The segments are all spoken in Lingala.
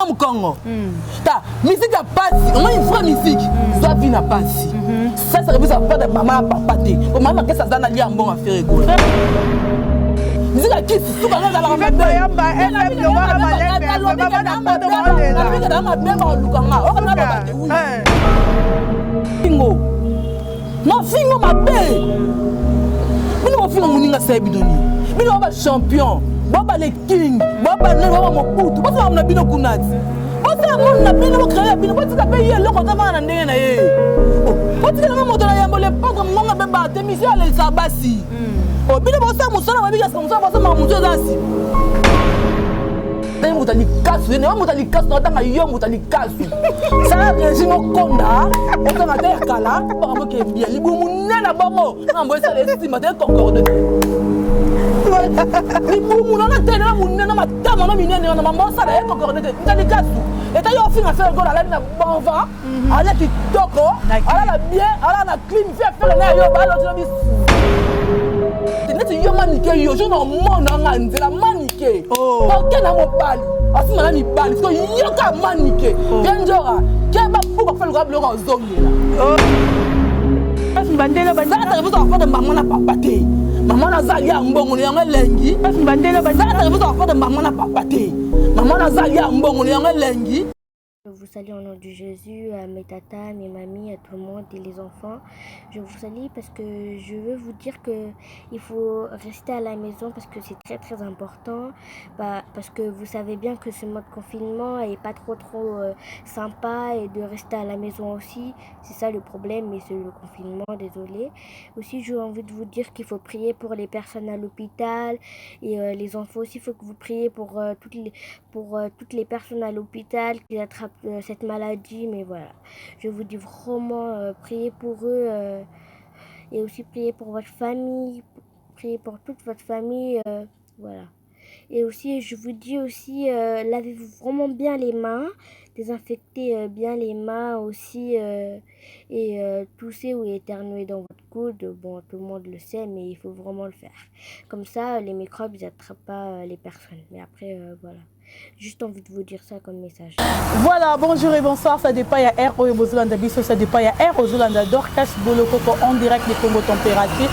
Mokongo ta musique ya pasi, omoni vrai musique, zwa vie na pasi. Ça, ça revise pas de mama ya papa te, po mama makesi aza na lia mbongo. Affaire ekola musique ya kisi suka nga ezalaka mabe, baoluka nga okana loba te. Wi, fingo na fingo mabe, bino bofinga moninga saye bino nini? Bino ba bachampion, boba le king, boba nani, boba Mobutu, bosala na bino kuna ti bosala monu na bino, bocréer bino, botika mpe ye eloko ozavanga na ndenge na ye. Botikelanga moto na yambo lepoko mongonga mpe bato émission alelisa basi. Bino bosala mosala, babikasa mosala, bosamaka motu eza nsima. Moto likasu ye, moto likasu natanga yo, moto likasu sala régime, okonda otanga te ya kala, makambo eke bien, libumu nene bongo, makambo esala esimba te, concorde te, libumu nana te na monene, matama na minene wana, mambo osala ye concorde te. Nta likasu eta yo ofinga Ferre Gola, alali na bon vent, alia kitoko, alala bien, alala na clim fi afere na yo balotino biso neti yo manike. Yo jour na omona nga nzela manike, oke na mobali asima na mibali, siko yoka manike ye nzora ke bafuka kufa lokola biloko ozongela. Bandela. Afode mama na papa te, mama naza ya mbongo na yango elengi. Bandela. Afode mama na papa te, mama naza ya mbongo na yango elengi. Je vous salue au nom de Jésus, à mes tatas, mes mamies, à tout le monde et les enfants. Je vous salue parce que je veux vous dire que il faut rester à la maison parce que c'est très très important. Bah, parce que vous savez bien que ce mode confinement est pas trop trop sympa et de rester à la maison aussi. C'est ça le problème, mais c'est le confinement, désolé. Aussi, j'ai envie de vous dire qu'il faut prier pour les personnes à l'hôpital et les enfants aussi. Il faut que vous priez pour toutes les personnes à l'hôpital qui attrapent cette maladie. Mais voilà, je vous dis vraiment priez pour eux et aussi priez pour votre famille, priez pour toute votre famille. Voilà. Et aussi, je vous dis aussi, lavez-vous vraiment bien les mains, désinfectez bien les mains aussi et toussez ou éternuez dans votre coude. Bon, tout le monde le sait, mais il faut vraiment le faire. Comme ça, les microbes, ils n'attrapent pas les personnes. Mais après, voilà. Juste envie de vous dire ça comme message. Voilà, bonjour et bonsoir, ça dépend ya heure oyo bozolanda biso, ça dépend ya heure ozolanda Dorcas Bolokoko en direct de Congo Température.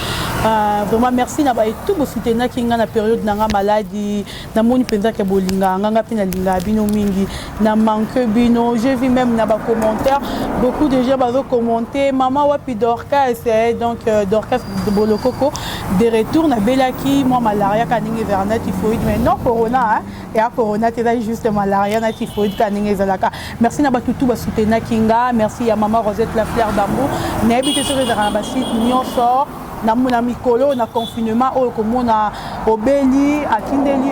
Vraiment merci na ba tout bosoutenaki nga na période na nga maladie, namoni mpenza ke bolinga nga, nga mpe nalinga bino mingi, na manque bino. J'ai vu même na ba commentaire, beaucoup de gens bazo commenter maman wapi Dorcas, eh, donc Dorcas Bolokoko de retour. Nabelaki mwa malaria ka ndenge ezalaka na typhoïde, mais non corona, hein? Ya corona te, ezali juste malaria na typhoïde ka ndenge ezalaka. Merci na bato tu basoutenaki nga. Merci ya mama Rosette la Fleur d'Amour. Nayebi te soki ezalaka na basite nyonso na mikolo na confinement oyo, komona obeli, atindeli,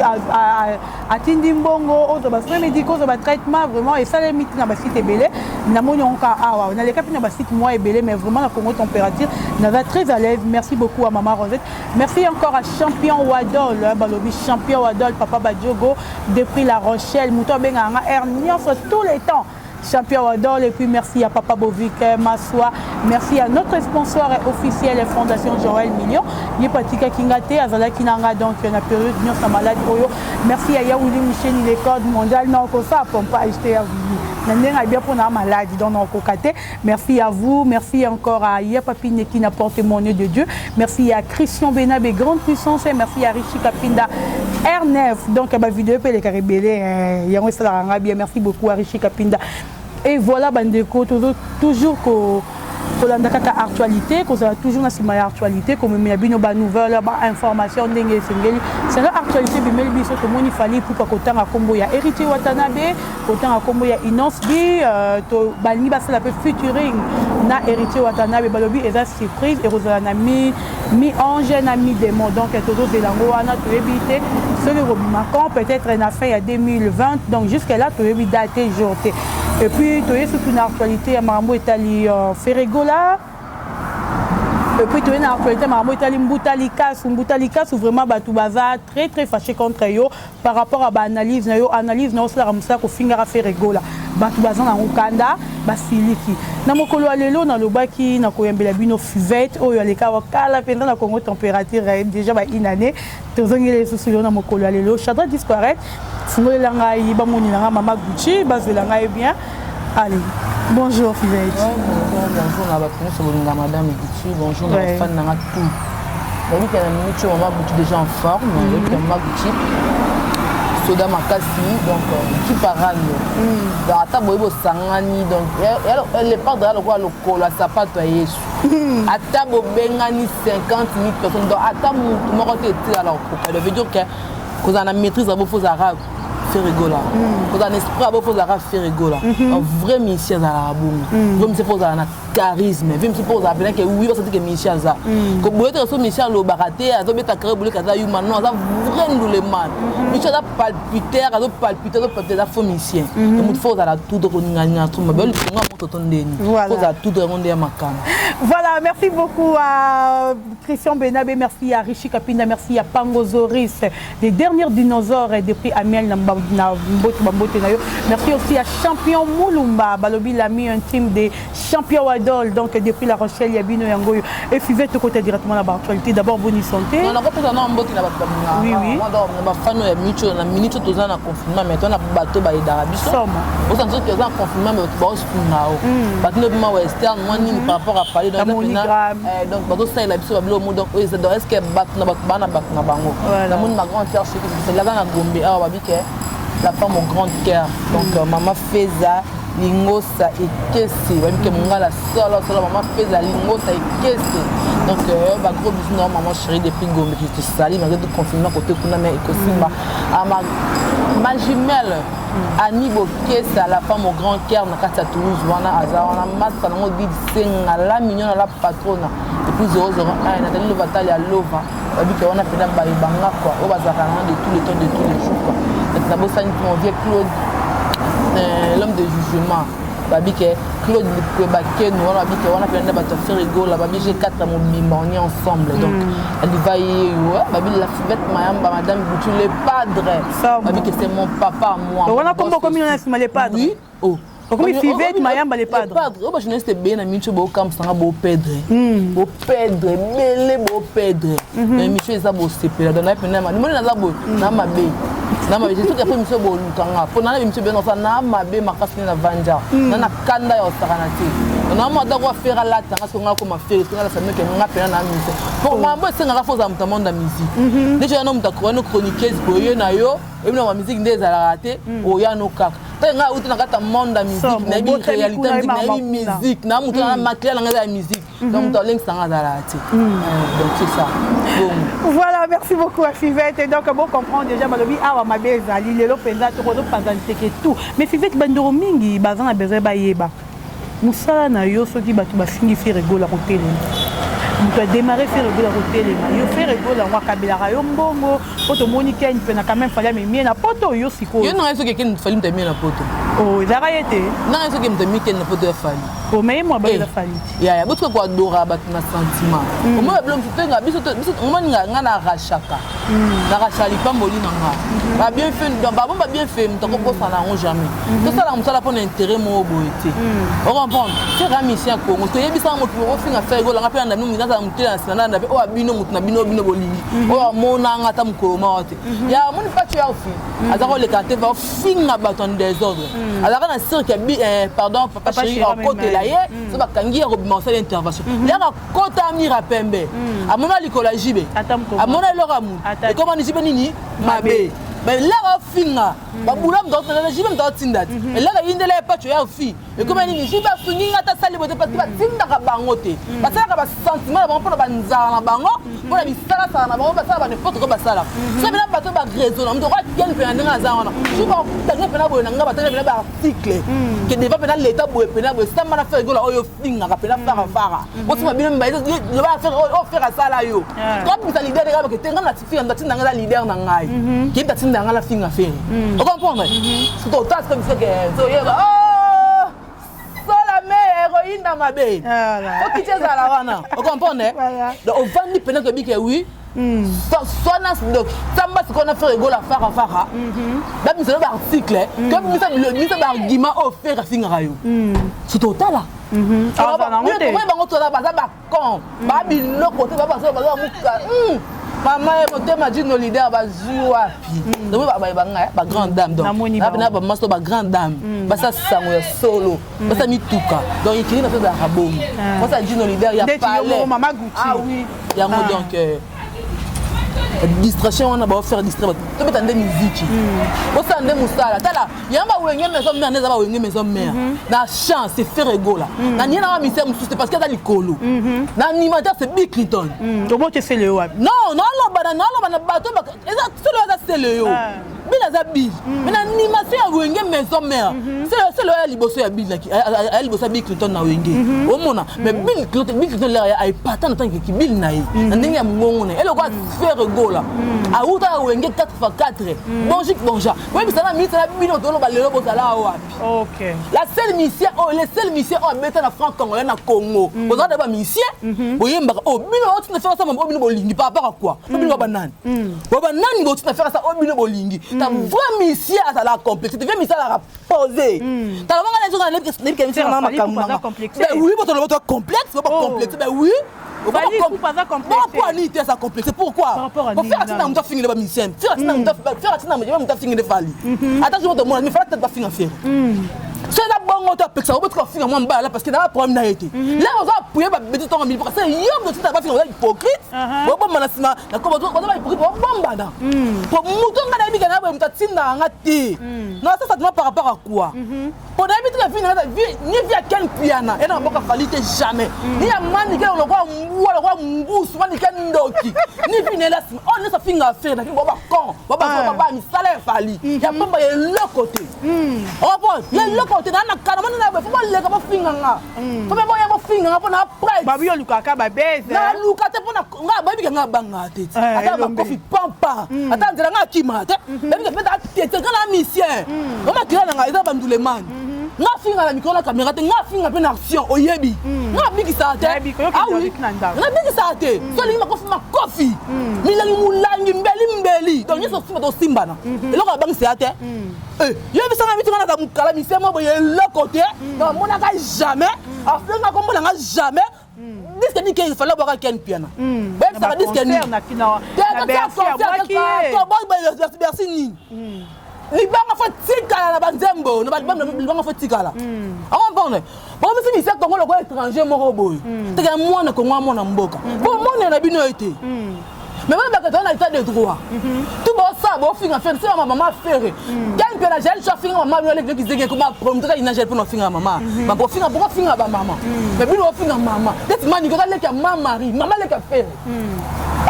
atindi mbongo, ozwa basoins médicaux, ozwa batraitement, vraiment esalemi te na basite ebele. Namoni yango kaka awa, naleka mpe na basite mwa ebele, mais vraiment na Congo Température naza très à l'aise. Merci beaucoup à mama Rosette. Merci encore à Champion Wadol, balobi Champion Wadol, papa Badiogo depuis La Rochelle, moto abengaka nga air nyonso, tous les temps, Champion Wadol. Et puis merci à Papa Bovik Massoua. Merci à notre sponsor officiel, Fondation Joël Million. Ye patika kingate, azala kinanga donc na période nyonso malade oyo. Merci à Yaouli Michel, le code mondial non ko ça pompage te ya na ndenge bien pour na maladie donc non kokate. Merci à vous, merci encore à Yapapi Neki na porte-monnaie de Dieu. Merci à Christian Benabe, grande puissance, et merci à Richie Kapinda R9. Donc ba vidéo pe les karibélé yango sala bien. Merci beaucoup à Richie Kapinda. Et voilà bandeko, toujours toujours ko kolanda kaka actualité, kozala toujours na nsima ya actualité, komemela bino banouvelle, bainformation ndenge esengeli. Selo actualité bimeli biso, tomoni Fally Ipupa kotanga nkombo ya Héritier Watanabe, kotanga nkombo ya Innoss'B. To balingi basala mpe featuring na Héritier Watanabe, balobi eza surprise, ekozala na mi mi ange na mi démon. Donc tozozela yango wana, toyebi te soki ekobima quand, peut-être na fin ya 2020. Donc jusque là toyebi date, jour te. Et puis toye surtout na actualité ya makambo etali Ferre Gola. Et puis toye na actualité makambo etali Mbuta Likasu. Mbuta Likasu, vraiment bato baza très très fâché contre yo par rapport à baanalyse na yo. Analyse na yo osalaka mosala kofingaka Ferre Gola. Bato baza na kanda, basiliki. Na mokolo ya lelo nalobaki na koyambela bino Fivette oyo aleka wakala mpenza na Congo Température déjà ba une année. Tozongeli lisusu lelo na mokolo ya lelo. Chadra disparaître, fungolela ngai bamonela ngai mama Gucci, bazwela ngai bien. Allez, bonjour Fivette. Ouais, bonjour, bonjour na bato nyonso bolinga madame Gucci, bonjour na bafan nanga tout. Nayebi ke na minute oyo mama Gucci déjà en forme, nayebi ke mama Gucci soda makasi, donc Gucci parano. Donc ata boye bosangani, donc le padre ya lokola lokolo ya sapato ya Yesu. Ata bobengani 50 000 personnes, donc ata mutu moko te etikala kokoka. Donc veut dire que kozala na maîtrise ya bofo ozalaka Ferre Gola, kozala na esprit ya bofo ozalaka Ferre Gola. Vrai musicien azalaka bongo, vrai musicien fo ozala na charisme, vrai musicien fo ozala pena ke oui, basati ke musicien aza koboye te. So musicien alobaka te, azobeta carré boleka, aza yuma non, aza vrai nduleman. Musicien aza palpitaire, azopalpite, azopalpite, aza faux musicien. Motu fo ozala tout koninganinga trop mabe olikonga moto to ndeni fo ozala tout yango nde ya makambo. Voilà, merci beaucoup à Christian Benabé, merci à Richie Kapinda, merci à Pango Zoris, les derniers dinosaures depuis Amiel na Mbote Bambote na yo. Merci aussi à Champion Moulumba, Balobi l'ami intime des champions Wadol, donc depuis La Rochelle, Yabino Yangoyo. Et Fivette côté directement la actualité. D'abord, bonne santé. Non, nakopesa na mbote na bato balingaka. Oui. Na bafano ya minute na minute toza na confinement, mais tona bato bayedaka biso. Somo. Osanti soki toza na confinement, mais bato baosunga o bato nde bima western mwa nini par rapport à parler, donc La eza pena, MoneyGram. Donc bazosalela biso babilo mo, donc oyo eza, donc est ce que bato na bato baa na bato na bango. Namoni ma grande sœur chérie selaka na Gombe awa, babi ke la femme au grand cœur, donc mama Feza Lingosa Ekese, babi ke mongala solo solo, mama Feza Lingosa Ekese. Donc bagros bisous na maman chérie depuis Gombe, je te salue malgré tout confinement côté kuna, mais ekosimba. Ah, ma jumelle Annie Bokesa, la femme au grand cœur na kati ya Toulouse wana, aza wana masa nango Didi Senga la mignonne, la patrona depuis 001, Nathalie Lova tali ya Lova, babi ke wana mpena bayebanga quoi, oyo bazalaka nanga de tous les temps, de tous les jours quoi. Donc nabosani mon vieux Claude, l'homme de jugement, babi ke Claude Likweba Keno wana, babi ke wana mpena nde bato ya Ferre Gola, babi G4 ya mobimba, on est ensemble. Donc Aliva yeyo, babi la Fivette Mayamba, madame Gucci, le padre, babi ke c'est mon papa à moi. Donc, wana kombo komi na nsima le padre. Oui, oh. Okomi Fivette Mayamba le padre. Padre oyo bajournaliste ebele na miniti oyo bokambisanga, bopedre bopedre ebele, bopedre na émission eza bosepela. Donc naye pena nimoni naza boye na mabe, na mabe, soki après émission bolukanga mpo na émission ebele nasala na mabe makasi nde na vanja na kanda ya osakana te. Na mwa atako affaire alatanga, soki nga koma Ferre, soki nga lasa meke nga pena na musique po mambo esengaka fo ozala moto ya monde ya musique. Nde wana moto akoyano chroniqueuse boye na yo, oyebi na bamusique nde ezalaka te, oyano kaka ntange ngai auti na kati ya monde ya musique, nayebi réalité ya musique, nayebi musique na motu na makila nanga eza ya musique, donc moto alengisanga azalaka te. Donc c'est ça, bongo. Voilà, merci beaucoup à Fivette. Et donc, bon, comprendre déjà, balobi awa mabe ezali lelo mpenza tokozopanza nteke tout. Mais Fivette, bandeko mingi baza na besoin bayeba mosala na yo. Soki bato bafingi Ferre Gola kotelema, moto adémarre Ferre Gola kotelema, yo Ferre Gola yango akabelaka yo mbongo po tomoni Ken mpe na quand même Fally amemie na poto, yo sikoyo? Yo nanga soki ekeni Fally moto amie na poto. Oh, ezalaka ye te? Nanga soki moto amie Ken na poto ya Fally. Oh, mais ye mwa bayeza Fally te. Yaya, botika koadora bato na sentiment. Omoi babilo mosusu toyenga biso, omoni nga na rachaka, narachaka lipamboli na nga babienfait, donc babo babienfait moto akobosana yango jamais. Tosalaka mosala mpo na intérêt moko boye te, ocomprendre? Ferre musicien ya Congo, toyebisaka moto ofinga Ferre Gola, nga mpe nanda bino, nazala motela na nsima, nanda mpe oyo abino moto na bino, bino bolingi oyo amonanga ata mokolo moko te. Ya moni Pacho ya ofi aza koleka te, va ofinga bato en désordre, azalaka na cirque ya, pardon, papa chéri akotela ye, so bakangi ye akobima kosala intervention leka kota amira pembe, amona likolo ya jibe, amona eloko ya mutu ekomani jibe nini mabe. Laka ofinga babula moto jibe, moto aotinda te, elaka yindela ye Pacho ya ofi ekoma nini, jibe asungi nga ata asali boye te, parce que batindaka bango te, basalaka basentiment na bango mpona banzala na bango, mpona bisalasala na bango, basala ba n'importe quoi. Basalaka so mpena bato baraisonna, moto akeni mpena ndenge aza wana, soki batangi mpena boye na nga, batangi mpena baarticle ke devant mpena leta boye, mpena boye samba na Ferre Gola oyo ofingaka mpena farafara, osima bino loba affaire oyo Ferre asala yo, tobimisa leader ndenge bake te. Nga na finga, moto atinda nga eza leader na ngai, keyebi atinda nga na finga Ferre, ocomprendre? Soki otasi biso ke toyeba solame héroïne na mabe, okiti ezala wana, ocomprendre? Donc ovandi mpena toyebi ke oui. Swana donc samba sikoyo na Ferre Gola fara fara. Babimisa ba article, to bimisa bimisa ba argument oyo Ferre afingaka yo. Soto otala. Oyo bango toza baza ba con, ba biloko te, ba baza baza muka. Mama ye motema Djino leader bazwi wapi? Donc ba ba nga ba grande dame donc. Na ba masto ba grande dame. Basa sango ya solo. Basa mituka. Donc ikili na tozalaka bongo. Basa Djino leader ya palais. Ah oui, yango donc distraction wana baofaire distraire bato, tobeta nde miziki, osala nde mosala. Tala yango, bawenge maison mère nde eza bawenge maison mère na chance, c'est Ferre Gola na nie na bamusicien mosusu te, parce que aza likolo na animateur, c'est Bill Clinton. Obote sele yo wapi? Non, naoloba na bato eza solo, aza sele yo. Bill aza Bill, mais na animation ya Wenge maison mère, sele oyo ya liboso ya Bill, aya liboso ya Bill Clinton na Wenge, omona. Mais Bill Clinton, Bill Clinton lere aepata na ntango keki Bill na ye na ndenge ya mongongo na ye, eloko Ferre Gola awuta ya Wenge 4 x 4. Bonjour, bonjour, oyebisa na minute na bino, toloba lelo bozala wapi? La seule musicien oyo, le seul musicien oyo abeta na franc congolais na Congo, bozala na bamusicien boyembaka oyo bino otina Ferre asala oyo bino bolingi. Par rapport à quoi? Bino banani, bo banani botina Ferre asala oyo bino bolingi? Ta vrai musicien azalaka complexe te, vrai musicien azalaka posé. Tala bonga nazoka nayebika musicien na makambo nanga. Ben oui, botoloba to complexe, bo complexe, ben oui. Pourquoi nini te aza complexe? Pourquoi Ferre atina moto afingele bamusicien? Ferre atina moto, Ferre atina moto afingele Fally? Ata soki moto omona, mais Fally tete bafinga Ferre so eza bongo te, apekisa obotika kofinga mwa mobala, parce que na problème na ye te. Là oza appuye babeti ntongo mili, parce que yo moto otinda bafinga, oza hypocrite. Bobombana nsima oza ba hypocrite, bobombana po moto nga nayebi na boye, moto atindaka nga te. Non, ça ça par rapport à quoi? Po nayebi tika vie nanga, ni vie ya Ken Piana ena maboka Fally te, jamais, ni ya Manike lokola mbwa, lokola ngusu, Manike ndoki, ni vie nela nsima oyo nyonso afinga affaire na bo bacon baba misala ya Fally ya pamba ya eloko te. Opo ya eloko te naa na kana moni na boye, fo boleka bofinga nga, fo mpe boya bofinga nga mpo na prête. Babi olukaka babese. Naluka te, mpo nga bayebike nga banga te, ata bakofi pampa, ata nzela nga akima te, bayebike mpe tete nga na musicien omakila na nga eza bandulemani. Nga finga na micro na caméra te, nga finga mpe na action, oyebi nga abikisaka te. Nga abikisaka te. So olingi makofi, makofi, milangi, molangi, mbeli, mbeli, donc nyonso osimba, tosimbana. Eloko abangisaka te, yebisanga miti nga naza mokala musicien mo boye eloko te, donc amonaka jamais afinga kombo na nga, jamais. Disque nini ke Fally abwaka Ken Piana? Bayebisaka disque nini? Bercy nini? Libanga fo tikala na banzembo na libanga fo tikala, ocomprendre? Bomisi musicien Congo lokola étranger moko boye, teke mwana Kongo, mwana mboka, bomona na bino ye te. Mais bana bakata na état de droit, tout bosala bofinga Ferre, sima mama Ferre Ken mpe na Jael so afinga mama bino aleki kizenge koma promoteur ina Jael mpona ofinga mama bakofinga, poko finga bamama. Mais bino ofinga mama neti Maniki, oza leki ya ma Marie, mama leki ya Ferre,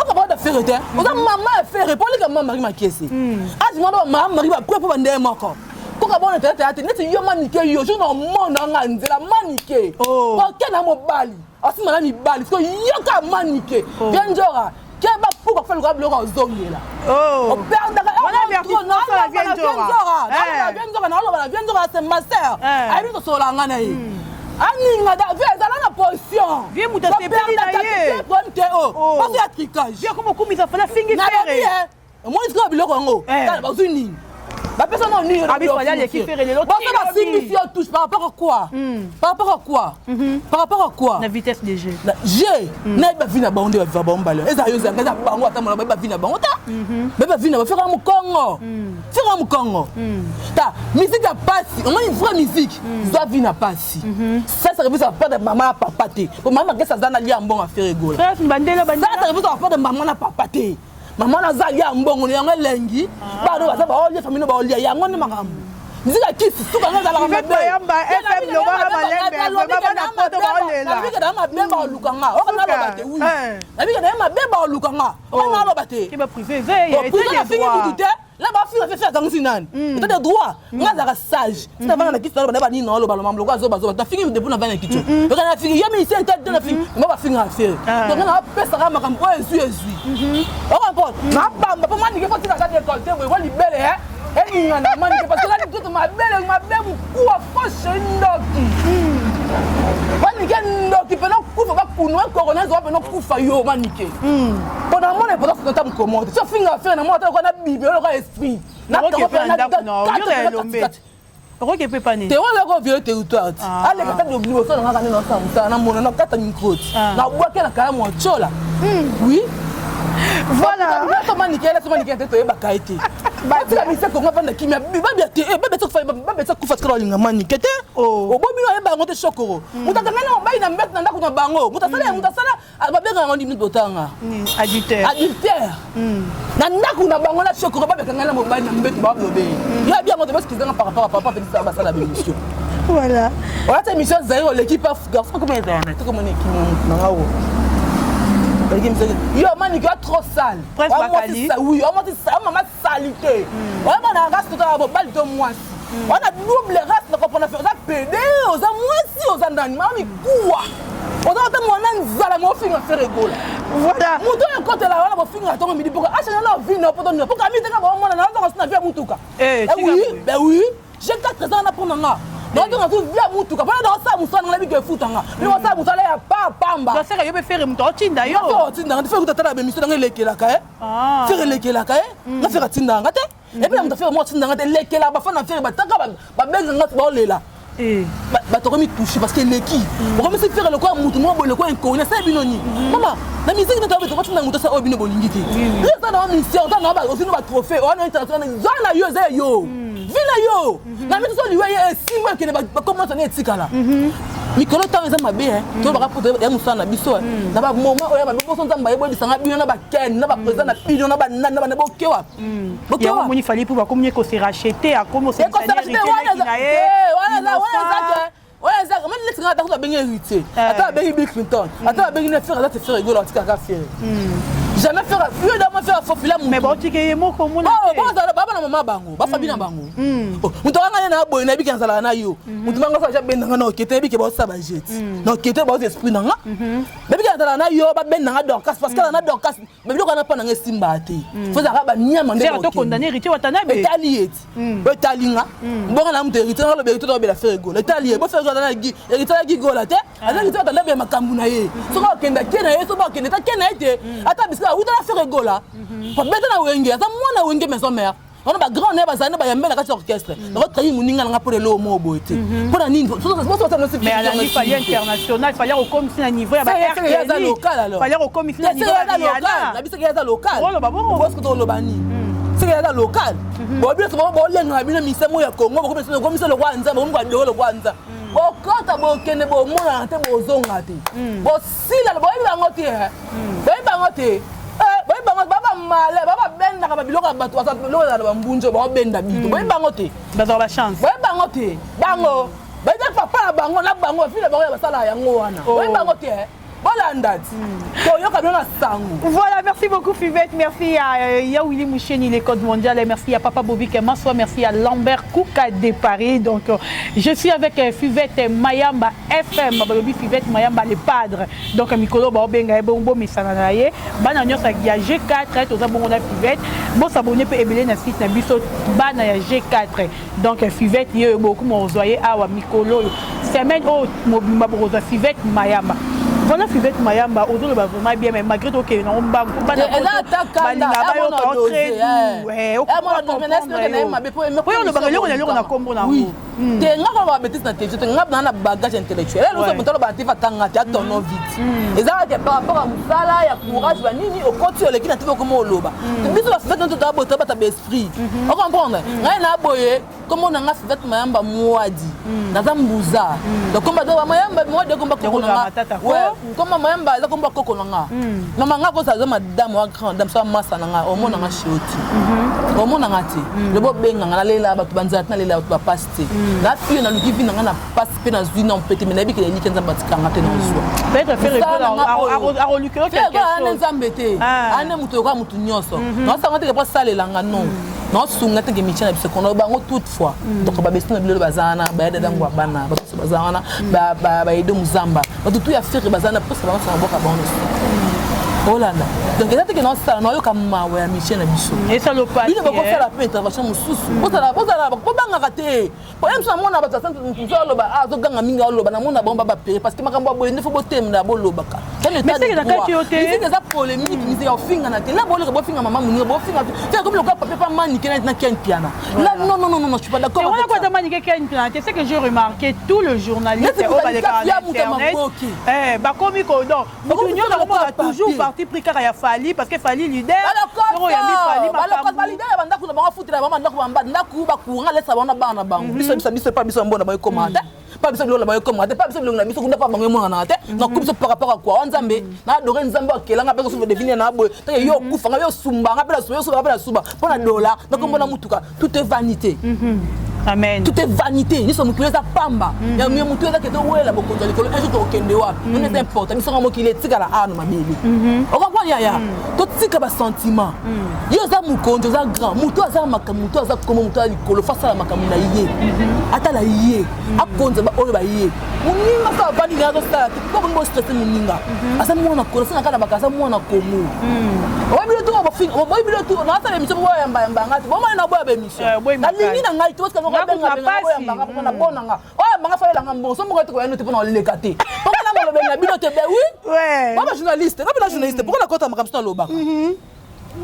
oka Ferre te, oza mama ya Ferre mpo oleki ya ma Marie Makiese age mwana ba ma Marie bapre mpo bandeye moko koka bona tete te neti yo Manike, yo jour na omona nga nzela Manike oke na mobali asimba na mibali siko yoka Manike vie nzora ke bapuka fa lokola biloko ozongela operdaka vie nzora. Naoloba na vie nzora, c'est ma sœur, ayebi kosola nga na ye, aninga vie ezala na position problème te o pasi ya tricage. Omoni sikoyo biloko yango bazwi nini? Bapesa nao nini? Basimbisi yo touche par rapport à quoi? Par rapport à quoi? Par rapport à quoi? Na vitesse de jeu. G nayeba vie na bango nde baviva bango mbala eza yo ezanga eza bango, ata mona bayeba vie na bango ta bayeba vie na bango. Ferre mokongo, Ferre mokongo ta musique ya pasi, omoni vraie musique zwa vie na pasi. Ça ça refuse pas de mama na papa te, po mama Makesi aza na lia mbongo, Ferre Gola, ça ça refuse pas de mama na papa te. Mama naza alia mbongo yango elengi, bana baza baolia, famille baolia yango nde makambo. Musique ya kisi suka ngo ezalaka mabenabika na mabe baoluka nga, oka naloba te. Wi, nabika na ye mabe baoluka nga, oka naloba te. Prison nafingi mutu te, la bafinga Ferre akangisi nani? État de droit, nga azalaka sage. Tina vanga na kiti, naloba na banini, naoloba lomambo lokola azobazoba. Nafingi depuis na vanga na kiti oka nafingi yo musicien te te, nafingi nga bafingaka Ferre. Donc nga napesaka makambo oyo ezwi ezwi, ocomprendre? Nabamba mpo Manike fo tikaka décolleté boye ko libele eningana Manike, parce que eza litoto mabele mabe mokuwa foshe ndoki Manike, ndoki mpena kufa bakunwa corona ezowa mpena kufa yo Manike mpo. Namona importance nata mokomo te. So finga Ferre, namona ata lokola na bibi lokola esprit. Okoki mpe pani te wana ko viole territoire ti aleka ta liboso na ngaka nde nasala mosala, namona nakata micro ti nabwaki na kalamu atiola. Oui. Voilà. Somanikele, somanikele te, toyebaka ye te. Batika mise Kongo avanda kimia. Babia te, babia kufa tikala balinga Manike te. Obobi oyeba yango te. Shokoro, moto akanga na mobali na mbeto na ndako na bango, moto asala, moto asala, babenga yango nini? Botanga. Adultère. Adultère na ndako na bango na Shokoro. Babekanga na mobali na mbeto, balobe yo abi yango te. Bosikizanga par rapport à papa Félix, basala bémission. Voilà. Olata émission Zaire, oleki pa garçon koma ezala na tokomona ekimi nanga o yo Maniki oa trop sale. Oui, omoti mama salité, oyeba na race totala mobali to mwasi wana, double race na comprendre. Oza pédé, oza mwasi, oza ndani mama mikuwa, oza ata mwana nzala mofinga Ferre Gola. Voilà. Moto oyo ekotela wana bofinga ntongo midi poko achange na vie na poto poka miteka baomona na azonga na vie ya mutuka. Oui, ben oui, j'ai 4 ans na mpo na nga naozonga tu vie ya mutuka mpona naosala mosala nanga, nabika efutanga bino osala mosala ya pa pamba. Seka yo mpe Ferre moto aotinda yo. Otindanga te. Ferre kuta tala bémission nanga elekelaka ye. Ferre elekelaka ye nga, Ferre atindanga te. Et puis na moto Ferre mo atindanga te, elekelaka bafana na Ferre bataka babenganga baolela. Bato okomi touché parce que eleki okomisi Ferre lokola mutu moko boye, lokola inconnu. Asala bino nini? Mama na musique nde toyeba tokotinda moto asala oyo bino bolingi te. Yo eza na mission, oza na ozwi no batrophée wana international, zwa na yo, eza ya yo, vie na yo na mito. So liwa ye esimba ekende, bakomasa ne etikala mikolo. Ntango eza mabe, tolobaka po ya mosala na biso na bamoment oyo mabe. Boso Nzambe ayeboyebisanga bino na bakene na baprésident na bino na banani na bana bokewa. Yango moni Fally mpo bakomi kose racheter, akomi. Oyo eza mani neti nga ata babengi Héritier, ata babengi Bill Clinton, ata babengi ne Ferre, aza te. Ferre Gola atikaka Ferre, jamais Ferre yo dama Ferre afofila. Mais baotike ye moko omona. Baba na mama bango bafabi na bango. Moto akanga ye na boye, nayebi ke nazalaka na yo. Moto bango aja bendanga na okete, nayebi ke baosala bajeti na okete, baoza esprit na nga. Nayebi ke nazalaka na yo, babendanga Dorcas parce que na Dorcas biloko wana mpo nanga esimbaka te. Fo ezalaka banyama nde tokondamner Héritier Watanabe. Etali ye ti oyo etali nga mbongo na moto Héritier nga loba Héritier tobela Ferre Gola, etali ye. Bo Ferre Gola Héritier alaki Gola te, aza Héritier Watanabe ya makambo na ye. Soki akenda ke na ye, soki akende ta ke na ye te, ata bisika awuta na Ferre Gola babeta na Wenge, aza mwana Wenge Maison Mère wana, bagrand na ye bazali na bayambe na kati ya orchestre. Nakotrahi moninga nanga mpo lelo mo boye te. Mpo na nini? Mais alandi Fally international, Fally akokomisi na niveau ya aza local alors. Fally akokomisi na niveau ya Rihanna. Na biso ke aza local. Oloba bongo. Bosko toloba nini? Seke aza local. Bo biso bolengaka bino misemo ya Congo, bokomisa lokwa Nzambe, bokomi badoro lokwa Nzambe. Bokota, bokende, bomonana te, bozonga te, bosila. Boyebi bango te, boyebi bango te, boyebi bango babamale, bababendaka babiloko ya bato, biloko ezala na bambunzi oyo baobenda bito. Boyebi bango te. Bazwaka bachance. Boyebi bango te. Bango bayebi papa na bango na bango bafili na bango ya basalaka yango wana. Boyebi bango te, bolanda ti toyoka bino na sango. Voilà, merci beaucoup Fivette, merci à Ya Willy Moucheni, les codes mondiales, et merci à Papa Bobby Kemaswa, merci à Lambert Kouka de Paris. Donc, je suis avec Fivette Mayamba FM, Balobi Fivette Mayamba le padre. Donc, mikolo ba obenga bongo misana na ye, bana nyonso ya G4, toza bongo na Fivette. Bo s'abonner pe ebele na site na biso bana ya G4. Donc, Fivette ye beaucoup mozoye awa mikolo. Semaine o mobimba bokozwa Fivette Mayamba. Voilà, Fivette Mayamba, ozoloba vraiment bien, mais malgré tout okende nango mbangu, balinga bayoka oyo olobaka eloko na eloko na nkombo nango. Te, nga koloba babêtises na télévision te. Nga na bagage intellectuel eloso. Moto aloba na TV atanga te, atono vite. Ezalaka ke par rapport ya mosala ya courage banini okoti oleki na TV okoma oloba. Biso bafivete nto toabota bata baesprit, ocomprendre ngai na boye. Kombo na nga Fivete Mayamba Mwadi, naza mbuza. Donc komba do Mayamba Mwadi, komba koko na nga. Komba Mayamba eza komba koko na nga. Mama nga kosa aza madame wa grande dame, so masa na nga. Omona nga shioti, omona nga te. Lobo obenganga, nalela bato banzala te, nalela bato bapasi te. Na fille naluki vi na nga na pasi mpe nazwi na mpete, me nayebi ke eliki Nzambe atikanga te, nazwa ane Nzambe te, ane moto yokola motu nyonso. Naosanga teke mpo asalelanga non, naosunga teke mitia na biso kono bango. Toutefois donc babesi na bilolo baza wana, bayada dango ya bana bato baza wana, baedo muzamba, bato tu ya Ferre baza wana, mposa bango sanga boka bango nyonso olanda. Donc eza teke naosala, naoyoka mawa ya mitie na biso. Bino bokosala mpe intervention mosusu, bozala bobangaka te. Po ye mosu namona bato mosusu aloba, azoganga mingi, aloba. Namona bango babapere parce que makambo ya boye nde fo botemela, bolobaka. Mais c'est que na kati yo te. Musique eza polémique, musique ya ofingana te. La boleka bofinga mama moninga, bofinga te comme lokola papier pa manike na Ken Piana. Là, non, non, non, non, je suis pas d'accord. Et wana kwa manike Ken Piana te, c'est que j'ai remarqué tout le journaliste oyo baleka na internet. Eh, bakomi ko donc mutu nyonso akomona toujours parti pris kaka ya Fally parce que Fally leader. Soko ya mi Fally makambo. Ba leader ya bandako na bango futela bango bandako ba ndako ba courant lesa bango na bana na bango. Biso biso biso pa biso mbona bango ekoma te. Pa biso biloko na bango ekoma te. Pa biso biloko na biso kuna pa bango emonana te. Na biso par rapport à quoi? Wa Nzambe na adore Nzambe akelanga pe ko deviner na boye. Tanke yo kufa nga yo sumba nga pe na suba yo suba nga pe na suba mpo na dollar na kombo na mutuka, tout est vanité. Amen. Tout est vanité. Nyonso mokili eza pamba. Ya motu eza kete owela bokonzi ya likolo. Un jour tokokende wapi? Wana eza important. Biso nga mokili etikala awa na mabele. Ocomprendre, yaya? Totika basentiment. Yo oza mokonzi, oza grand, motu aza makambo, motu aza komo, motu aza likolo, fa asala makambo na ye, atala ye akonza oyo baye. Moninga so avandi na azosala te po bolingi bostresse. Moninga aza mwana Kongo, asengaka na baka aza mwana Kongo. Oyebi bino tu, oyebi bino tu, naasala émission po boyambayambanga te. Bomani na boya baémission nalingi na ngai te. Boyambanga mpo na bonanga oyambanga falelanga mbongo so moko te koyano te mpo na oleka te mpo na molobeli na bino te. Be oui, ba bajournaliste, nga mpe na journaliste poko nakota makambo so nalobaka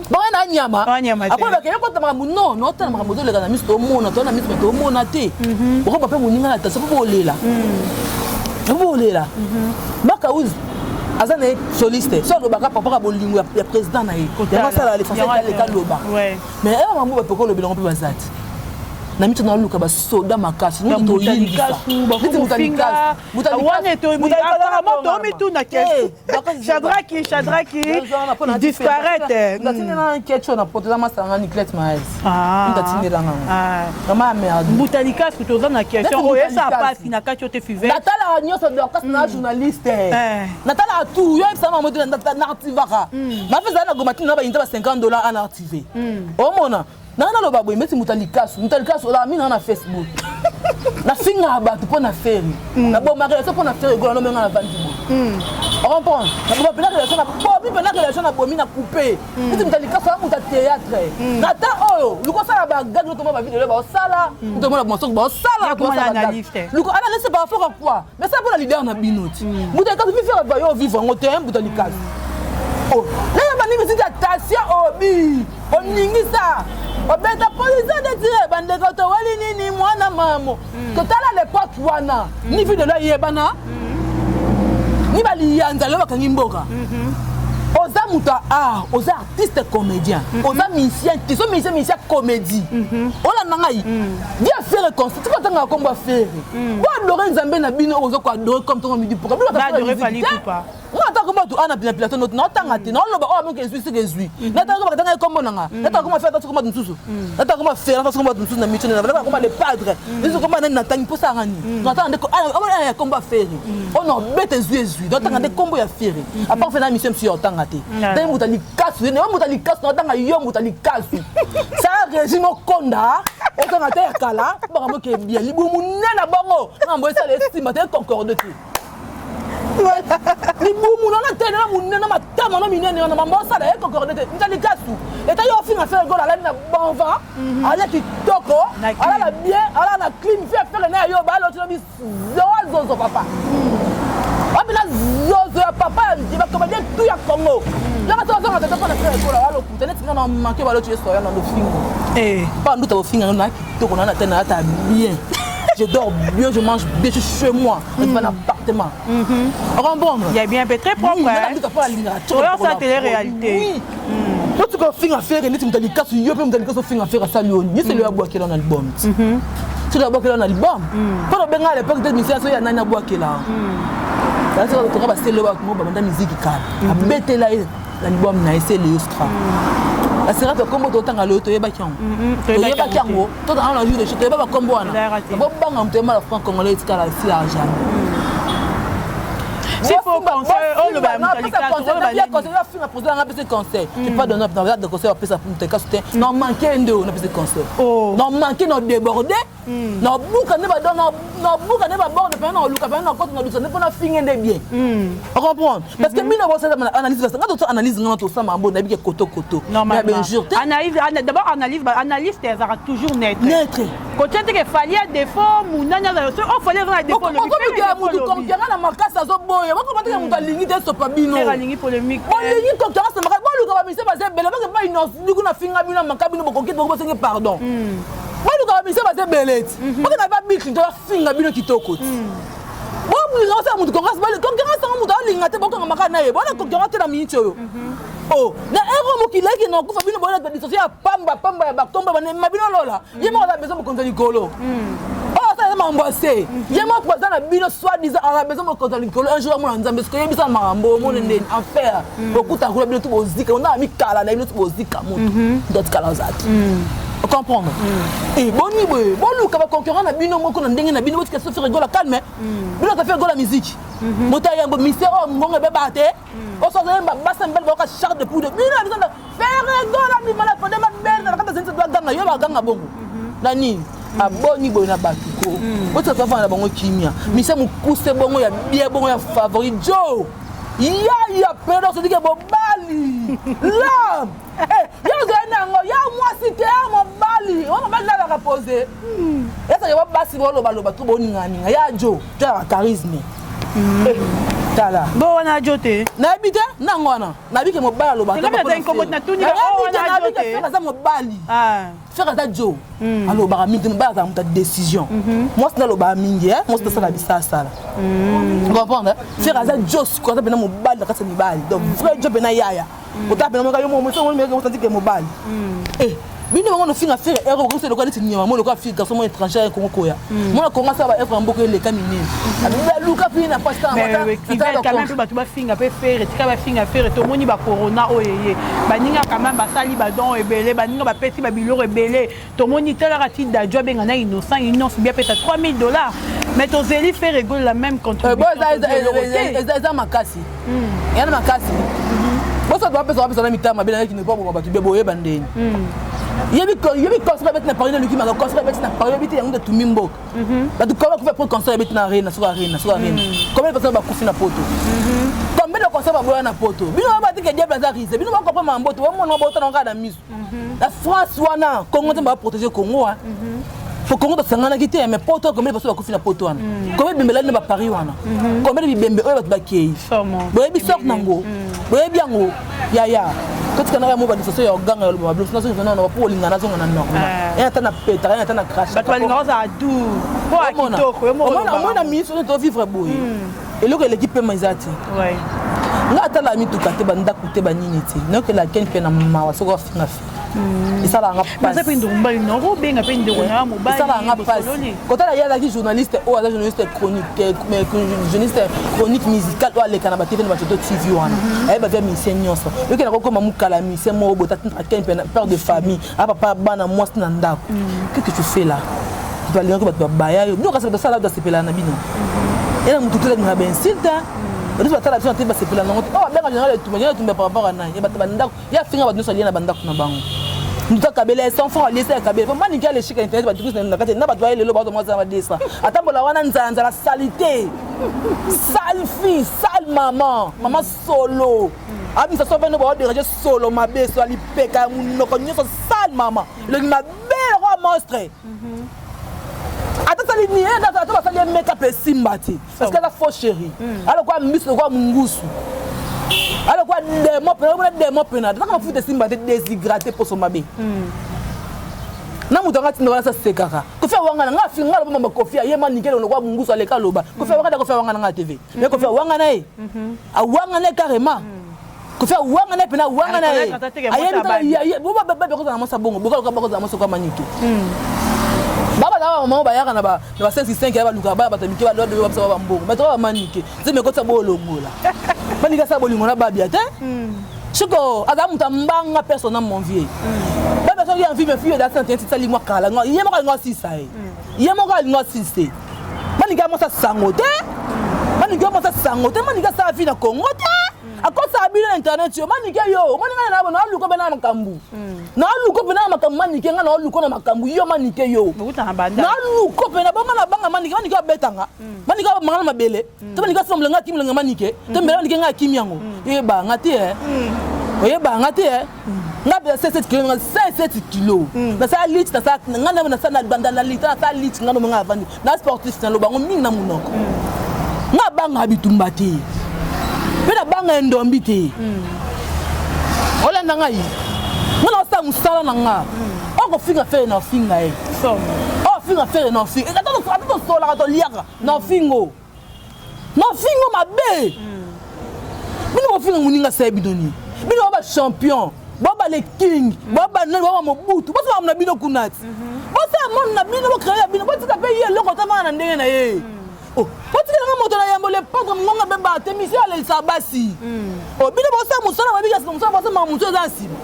bongo na nyama. Après bakende kota makambo non, naotala makambo ozoleka na miso, tomona to na miso, me tomona te. Okoba mpe moninga na attention mpo bolela, mpo bolela. Makauzi aza na ye soliste so alobaka papaka bolingo ya président na ye, yango asala l'essentiel, aleka loba. Mais eya makambo bato kolobelango mpe baza te na miso. Naluka basoda makasi nini toyindisa. Tomituna Shadraki, Shadraki disparaître. Natindela ketcho na poto, eza masanga Niclete Maes, natindelanga vraiment ya merde. Mbuta Likasu, toza na question oyo esa pasi na kati yo te, Five. Natalaka nyonso, Dorcas, na journaliste natalaka tout. Yo yebisa mamo te, na activaka mafe ezala na goma ntina bayinta ba 50 $ ana active. Omona nanga naloba boye, meti moto alikasu, moto alikasu olaka mingi na Facebook. Nafingaka bato mpo na Ferre, nabomaka relation mpo na Ferre Gola. Nomenga na vandi boye, ocomprendre? Naboma mpena relation, nabomi mpena relation, nabomi na coupe. Neti moto alikasu aza moto ya théâtre na ta oyo luka osala bagage, otomona bavideo baosala, otomona masoko baosala. Luka analyse par rapport à quoi? Mais ça mpona leader na bino ti moto alikasu vi Ferre va yo vivre yango te. Moto alikasu naya bandi misiki, attention, obi oningisa obeta polise detire bandeko toweli nini mwana mamo. Totala l'époque wana, ni video eyebana, ni baliyanza lelo bakangi mboka. Oza moto ya art, oza artiste comédien, oza musicien te. So musicien, musicien comédie. Olanda ngai dia Ferre concert tika otangaka nkombo ya Ferre bo adore Nzambe na bino oyo oza koadore comme ntongo midi poka bino. Nga ata kombo bato ana na plateau note naotanga te, naoloba oyo amoki ezwi seke ezwi. Natanga bakatanga ekombo na nga, natanga kombo Ferre, kombo bato mosusu, natanga kombo Ferre, natanga kombo bato mosusu na mission, natanga kombo le padre biso, kombo nani natangi mpo sanga nini. Natanga nde ya kombo ya Ferre oyo na obeta ezwi ezwi, natanga nde kombo ya Ferre. À part Ferre na mission mosusu ya otanga te. Ntangi moto alikasu, yo moto alikasu, naotanga yo moto alikasu sa régime okonda otanga te ya kala makambo ke bien libumu nene bongo ngambo esala esimba te, concorde te. Libumu nana te na monene, matama no minene wana mambo osala ekoncorde te. Nta likasu eta yo ofinga Ferre Gola alali na bon vent, alia kitoko, alala bien, alala na clim. Fe Ferre na yo balotino bizoa zozo papa wapi na zozo ya papa ya bacomédien tout ya Congo. Yaka so azonga tata mpona Ferre Gola walokuta neti nga na manke baloti ye soya na lofingo pa nduta bofinga na kitoko na na te na ata bien. Je dors bien, je mange bien, je suis chez moi. Je mm. un appartement. Comprendre? Il y a bien, très propre. Oui, ça, télé-réalité. Oui. Otika ofinga Ferre neti moto alikasu. Yo mpe moto alikasu ofinga Ferre asali oyo nyonso eloyo abwakela na album ti soki abwakela na album mpo na obenga à l'époque te misala soki ya nani abwakela toka basele bakongo babanda miziki kala abetela ye album na ye sele stra asiraka kombo totanga loyo toyebaki yango, toyebaki yango, totanga na jour de toyeba bakombo wana. Bobanga moto yemala franc congolais etikala esila jamais. S'il faut conseil, oloba afinga président nga apesi conseil, tu pas donné de conseil apesa moto ekasu te. Na manke nde oyo napesi conseil, na manke na déborde, nabuka nde nabuka nde baborde mpena na oluka mpena na kota na lusa nde mpona finge nde bien. Ocomprendre? Parce que bino bosala analyse, nga tosa analyse nga tosala mambo nayebi ke koto koto ya bainjure te. D'abord analyse, analyste ezalaka toujours neutre. Neutre. Kotia te ke Fally ya défaut munani azala so o Fally aza na défaut. Okomikela mutu concurrent na makasi azoboya. Boboya bokomataka moto alingi te sopa bino. Alingi polémique. Bolingi concurrence na makasi, boluka bamise baza ebele, bake pa inoduku na finga bino maka bino bokoki boko bosenge pardon. Boluka bamise baza ebele ti boke na ba Bill Clinton afinga bino kitoko ti. Bolinga osala moto concurrence, concurrence yango moto alinga te, bokanga maka na ye bona concurrence te na miniti oyo. O na ero mokili ayaki na okufa, bino boyela badistorsion ya pamba pamba ya bakomba banema bino lola. Ye moko aza besoin mokonzi ya likolo oyo asala eza makambo ya se. Ye moko aza na bino soit disant aza besoin mokonzi ya likolo. Un jour amona Nzambe soki oyebisa makambo omona ndeni enfer okuta kuna, bino tu bozika ona mikala na bino tu bozika, moto moto atikala aza te comprendre. E boni boye, boluka baconcurrent na bino moko na ndenge na bino, botika so Ferre Gola calme. Bino ka Ferre Gola musique, moto ayambo mystère oyo ngongo ebeba te, oso azoyemba basa mibali bayoka char de poudre. Bino na biso Ferre Gola bima na fode mabele na kati ya baganga yo baganga bongo na nini aboni boye na bato ko botika tofanda na bango kimia. Mise mokuse bongo ya bie bongo ya favori jo yaya pele osodike mobali l'homme yo ozali nango ya mwasi te, ya mobali o mobali nalaka pose ezalaki bo basi bolobaloba to boninganinga ya jo jo ya charisme. Tala. Bo wana jo te. Nayebi te nango wana, nayebi ke mobali alobaka. Ferre aza mobali, Ferre aza jo alobaka mingi. Mobali azala moto ya décision, mwasi nde alobaka mingi, mwasi tosala bisasala comprendre. Ferre aza jo sikoyo, aza mpena mobali na kati ya mibali, donc vrai jo mpena yaya otala mpena moka yo mosantike mobali. Bino bango nofinga Ferre ero bokosi lokola neti nyama mo lokola fille garçon mo étranger ya Kongo koya mwana Kongo asala baefre ya mboka eleka minene aluka fille na pasi. Mpe bato bafinga mpe Ferre, tika bafinga Ferre. Tomoni bacorona oyo eye, baninga quand même basali badon ebele, baninga bapesi babiloko ebele. Tomoni talaka ti Dadju abenga na Innocent, Innocent bi apesa 3000 $, mais tozeli Ferre Gola la même contribution. Eza makasi, yana makasi. Boso bapesa bapesa na mitama mabe nayaki nepo boma bato be boyeba ndeni yebi concert babeti na Paris, naluki maka concert babeti na Paris, yebi te yango nde tumbi mboka. Bato koma bakufi après concert babeti na arena, soki arena, soki arena. Combien de personnes bakufi na poto? Combien de concert baboya na poto? Bino batike diable aza rise, bino bakopa mamboto bomona botana kaka na miso na France wana. Congo nzambe baprotéger Congo po Congo tosanganaki te, mais poto combien de personnes bakufi na poto wana? Combien bibembe elali na baparis wana? Combien de bibembe oyo bato bakei? Boyebi sorte nango, boyebi yango yaya. Totika na mo badisation ya oganga ya loba mabiloko nazonga na po olinga nazonga na normal ya ata na petaka ya ata na crash. Bato balinga ozala du po ya kitoko. Omona ministre oyo tovivre boye, eloko eleki pema eza te. Nga atala mituka te, bandako te, banini te, nayokela ken mpe na mawa soki afinga fi esalaka nga mpe ndeko mobali nakobenga mpe ndeko na mobali. Esalaka nga mpasi kotala ye azalaki journaliste oyo aza journaliste chronique, journaliste chronique musicale oyo aleka na batv na bato TV wana, ayeba via musicien nyonso. Yokela kokoma mokala musicien moko boye ken mpe père de famille, apapa bana, mwasi na ndako. Qu'est-ce que tu fais là? Balingaki bato babaya yo bino, kasi bato basala bato basepelaka na bino. Ena motu te alingaka bainsulte, bato batala biso na te basepela nango te. Oyo babenga général Etumba, général Etumba par rapport à nani? Ya bato bandako ye afinga bato nyonso alie na bandako na bango. Moto akabela 100 francs aliesa ya kabela po maniki aleshika internet, bato na kati na bato baye lelo bato mwa zala badesa atambola wana nzala nzala salité, sale fille, sale maman, mama solo abimisa so vene baodérange solo mabe so alipeka ya monoko nyonso, sale mama, elongi mabe lokwa monstre. Ata sali nini, ata basali ye make-up esimba te parce que aza faux chéri, alokwa miso lokwa mongusu, alokwa démon pena, omona démon pena ataka mafuta esimba te, déshydraté, poso mabe na moto anga ntinda wana sasekaka. Kofi awanga na nga afinga nga aloba mama Kofi ayema nikele lokwa mongusu aleka aloba Kofi awanga na Kofi awanga na nga TV, mais Kofi awanga na ye, awanga na ye carrément. Kofi awanga na ye mpena, awanga na ye, ayebi bakozala mwasi bongo bokaluka bakozala mwasi okwa manike babazala bamama bayaka na ba 5 5 ya baluka baya bato mike babisa bambongo bato bamanike nzembe ekotisa bolongola manike asala bolingo na babia te. Siko aza moto ambanga personne mon vieux babia soki ya mfime fille da sante tisali mwa kala ye moko alinga asisa ye, ye moko alinga asise manike amosa sango te, manike amosa sango te, manike asala vie na Congo te, akosaka bino na internet. Yo manike, yo omoni ngai na naluka mpe na makambo, naluka mpe na makambo. Manike, ngai naoluka na makambo. Yo manike, yo naluka mpe na bonga na banga manike. Manike abetanga, manike abamanga na mabele to manike asima molenga akimi molenga manike to mbele manike ngai akimi yango oyebanga te, oyebanga te. Nga mpe 7 kilo, nga 7 kilo nasala lit, nasala nga nasala banda na lita, nasala lit nga nomenga avandi na sportif, naloba yango mingi na monoko. Nga abangaka bitumba te. Mpe nabanga ye ndombi te. Olanda ngai, nga naosala mosala na nga. Okofinga Ferre, na ofinga ye. Ofinga Ferre, na ofinga. Ata tosolaka, toliaka, na ofingo, na ofingo mabe. Bino bofinga moninga, asala bino nini? Bino ba bachampion, ba le king, ba banani, ba Mobutu, bosala na bino kuna ti, bosala monde na bino, bocréer ya bino, botika mpe ye eloko otavanga na ndenge na ye. Botikelanga moto na yambo, le padre mongonga mpe bate mission alelisa basi. Bino bosala mosala, babika nsima mosala, bosala makambo mosusu eza na nsima.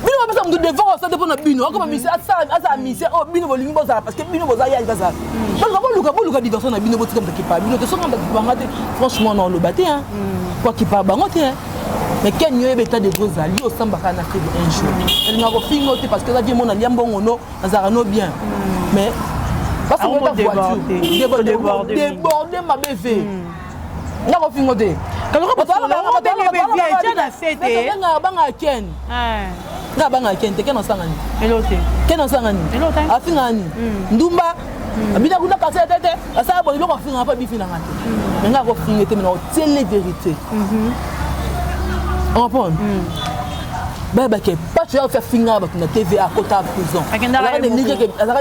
Bino bapesa moto devoir osala te mpo na bino akoma mission, asala mission oyo bino bolingi bozala, parce que bino boza yali bazala. Boluka, boluka, boluka diversion na bino, botika moto akipa bino te. Soki moto akipanga te, franchement na oloba te po akipa bango te. Mais ken, yo oyeba état de droit ezali, osambaka na Ferre un jour alingaka kofinga te, parce que eza vie mona lia mbongo no nazalaka no bien, mais voiture déborde mabe ve nga kofingo te. Banga ken, nga banga ken te. Ken osanga nini? Ken osanga nini? Afingaka nini? Ndumba abina kuna kasi te te, asala bo biloko afingaka mpo abifinanga te. Mais nga kofinga te, mais na otiele vérité, comprendre bayebake pacho ya ofi afingaka bato na TV, akota prison, azalaka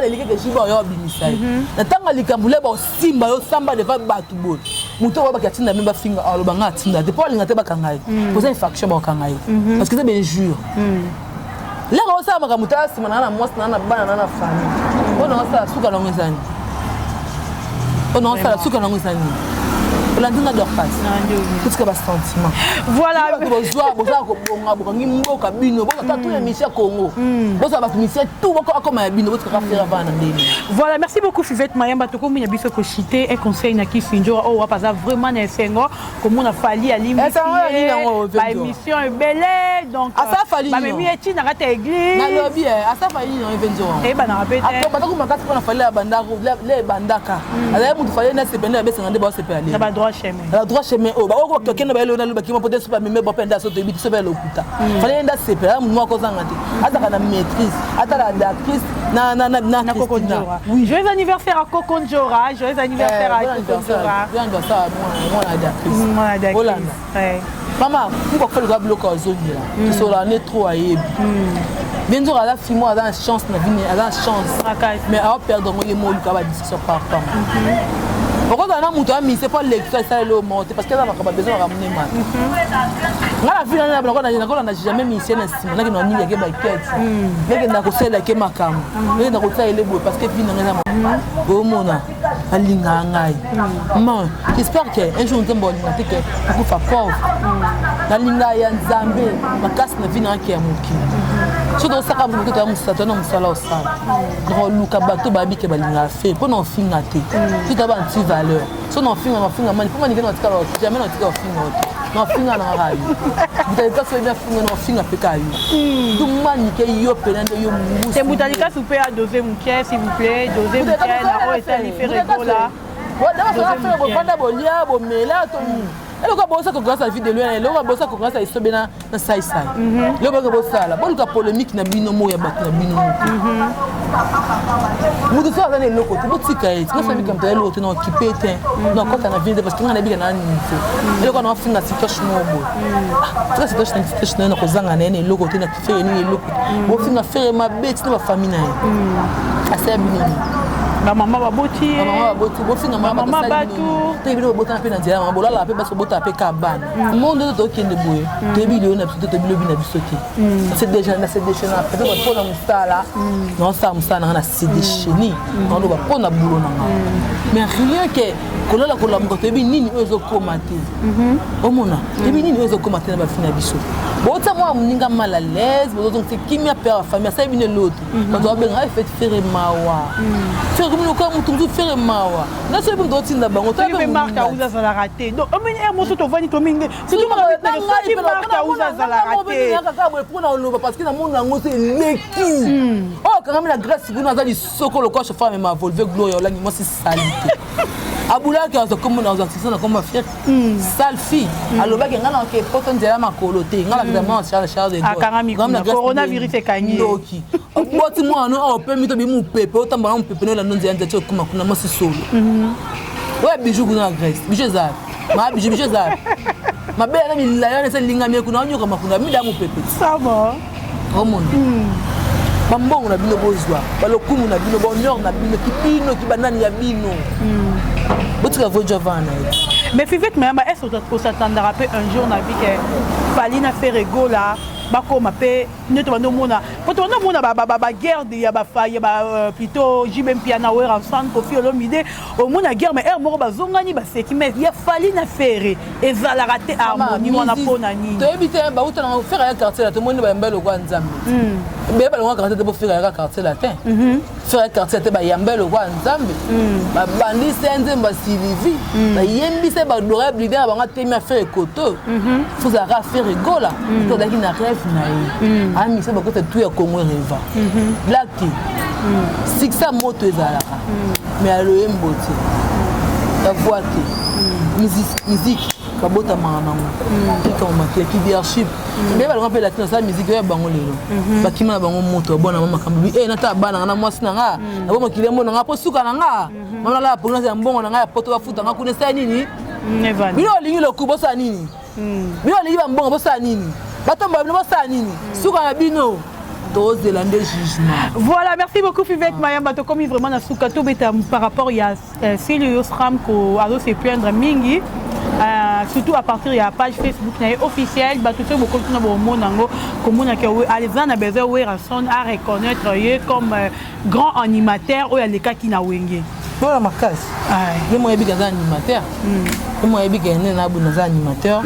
na elike ke jiba oyo abimisa ye na ntango ya likambo le baosimba yo samba devant bato boye. Moto oyo bayebaki atinda me bafinga, aloba nga atinda te mpo alinga te bakanga ye, poza infraction, bakokanga ye parce que eza bainjure. Leka osala makambo tala nsima na na mwasi na na bana na na famille oyo na osala, suka nango eza nini? Oyo na osala, suka nango eza nini? Olandi nga, Dorcas, kotika basentiment. Voilà. Bozwa, bozala kobonga, bokangi mboka bino, bozata tout émission ya Congo, bozala bato mission tout akoma ya bino, botikaka Ferre avana na ndeni. Voilà, merci beaucoup Fivette Mayamba. Tokomi na biso kochite un conseil na Kisinjora oyo wapi aza vraiment na esengo komona Fally alimbisi baémission ebele, donc bamemi ye ntina kati ya église. Nalobi asa Fally nini yango Evenzora? Eyebanaka mpe te. Batako makasi mpona Fally ya bandako le ebandaka, azali mutu Fally nde asepela, nde babesanga nde baosepela. Na badroit chemin. Na droit chemin oyo baoyo bakende bayelo na lobaki mpo te so bameme bo mpe nde aso toyebi te so mpe lokuta. Fally nde asepela, mutu moko akozanga te, azalaka na maîtrise, atala d'actrice na Coco Ndjora. Joyeux anniversaire à Coco Ndjora, joyeux anniversaire à Coco Ndjora. Joyeux anniversaire mwana d'actrice. Mwana d'actrice. Olanda mama mukokfa biloko azongela tosola ne trop, ayebi bien nzoka aza fimo, aza na chance na vini, aza na chance, mais aoperdre ngo ye moluka badiscussion partant. Okozala na moto amise mpo alekisa esaleli oyo moko te, parce que aza makambo besoin makambo nde mata. Nga na fili nakolanda jamais musicien na nsima nakende na nini yake bakete, nakenda kosalelake makambo, nakenda kosalela boye, parce que vi nanga eza omona alingaka ngai. Man, j'espère que un jour Nzambe alinga te ke akufa pauvre. Nalingaka ya Nzambe makasi na vi nanga ke ya mokili. Soki tosaka moto toya mosala, toya na mosala osala, nakoluka bato bayebi ke balingaka fe mpo na ofinga te. Soki toya ba anti valeur, so na ofinga, na ofinga mani mpo manike na otika jamais, na otika ofinga te, na ofinga na kaka yo Mbutalikasu oyebi afinga, na ofinga mpe kaka yo tu manike yo pena nde yo. Te, Mbutalikasu mpe adose moke, s'il vous plaît, dose moke na oyo etali Ferre Gola. Bofanda, bolia, bomela to nini, eloko bosa concurrence ya vie de loin, eloko bosa concurrence ya esobe na saisai, eloko boka bosala, boluka polémique na bino moko ya bato na bino moko. Moto so aza na eloko te, botika ye. Tika soki moto eloko te, na okipe te, na okɔta na vie te, parce que nga nayebika na niveau eloko na ofinga sitoche moko boye. Tika sitoche na sitoche na ye, na kozanga na ye na eloko te, na Ferre nini eloko te. Bofinga Ferre mabe tina bafamille na ye, asala bino nini? Bamama baboti. Bamama baboti, bofinga mama bato. Te, bino bobotana mpe na nzela mama, bolalaka mpe basi, bobotana mpe ka bana. Monde oyo tokende boye, toyebi lelo na biso te, toyebi lobi na biso te. Se déjà na se déchaîner peut-être mpona mosala, naosala mosala nanga na se déchaîner, naoloba mpona boulot nanga, mais rien que kolala kolamuka, toyebi nini oyo ezokóma te. Omona, toyebi nini oyo ezokóma te na bafi na biso. Botia mwana moninga mal à l'aise, bozozongisa kimia mpe ya bafamille asali bino elo te. Bato babenga efete Ferre mawa, Ferre komi lokola motu mosusu, Ferre mawa nyonso yebi moto otinda bango. Mpe Mark Auza azalaka te, donc omoni ere mosusu tovandi tomingi, surtout soki Mark Auza azalaka te. Kaka boye mpona oloba, parce que namoni yango so eleki oyo akangami na Grèce kuna, aza lisoko lokola chauffeur amema Volve Gloria olangi mwasi sali te, abulaki azwa kombo na azwa succès na kombo fier sale fille. Alobaki ngai nake poto nzela makolo te, ngai nakita mwa Charles, Charles. Akangami kuna, coronavirus ekangi. Ndoki, oboti mwana oyo opemi to bimi mopepe, otambola mopepe no elando nzela nzela ti okoma kuna. Mwasi solo oyo bijou kuna na Grèce, bijou eza. Ma bijou bijou eza mabe na milayo wana eza elingami kuna onyokama kuna mida mopepe. Omona bambongo na bino bozwa, balokumu na bino, bahonneur na bino, kibino kibanani ya bino, botika vojo avana na ye. Mais Fivette Mayamba, est ce osatandaka mpe un jour na vie ke Fally na Ferre Gola bakoma mpe nde tobandi omona, po tobandi omona baguerre ya ya ba plutôt JB Mpiana, Werrason, Koffi Olomide, omona guerre, mais heure moko bazongani, baseki. Mais ya Fally na Ferre ezalaka te harmonie wana, mpo na nini? Toyebi te. Bauta nango Ferre ya Quartier la, tomoni bayamba eloko ya Nzambe. Beye balongwa quartier te, po Ferre yaka Quartier Latin. Ferre ya Quartier te, bayamba eloko ya Nzambe, babandisi ya nzembo ya Sylvie, bayembisa badora leader na bango, atemi affaire ekoto. Fo ozalaka Ferre Gola to azalaki na rêve na ye, amisa bakota tu ya Congo rêva black te. Succès moto ezalaka, mais aloyembo te, ya voix te. Musique babotamaka nango, ekamamaki leadership. Mbe balonga mpe latino asala musique oyo bango lelo bakima na bango moto babona ma makambo bi e natala bana nga na mwasi na nga nabo mokili embo na nga mpo suka na nga mama nalala pongi ya mbongo na nga ya poto bafuta nga kuna. Esala nini? Bino olingi loku, bosala nini? Bino olingi bambongo, bosala nini? Batombola bino, bosala nini? Suka na bino, tozela nde jugement. Voilà, merci beaucoup Fivette Mayamba. Tokomi vraiment na suka. Tobeta par rapport ya Celeo Scram ko azo se plaindre mingi, surtout à partir ya page Facebook na ye officielle. Bato soki bokomi tuna, bomona yango, komona ke aza na besoin Werrason a reconnaître ye comme grand animateur oyo alekaki na Wenge. Mpona makasi ye mo ayebiki aza animateur, ye mo ayebiki nde nabu naza animateur,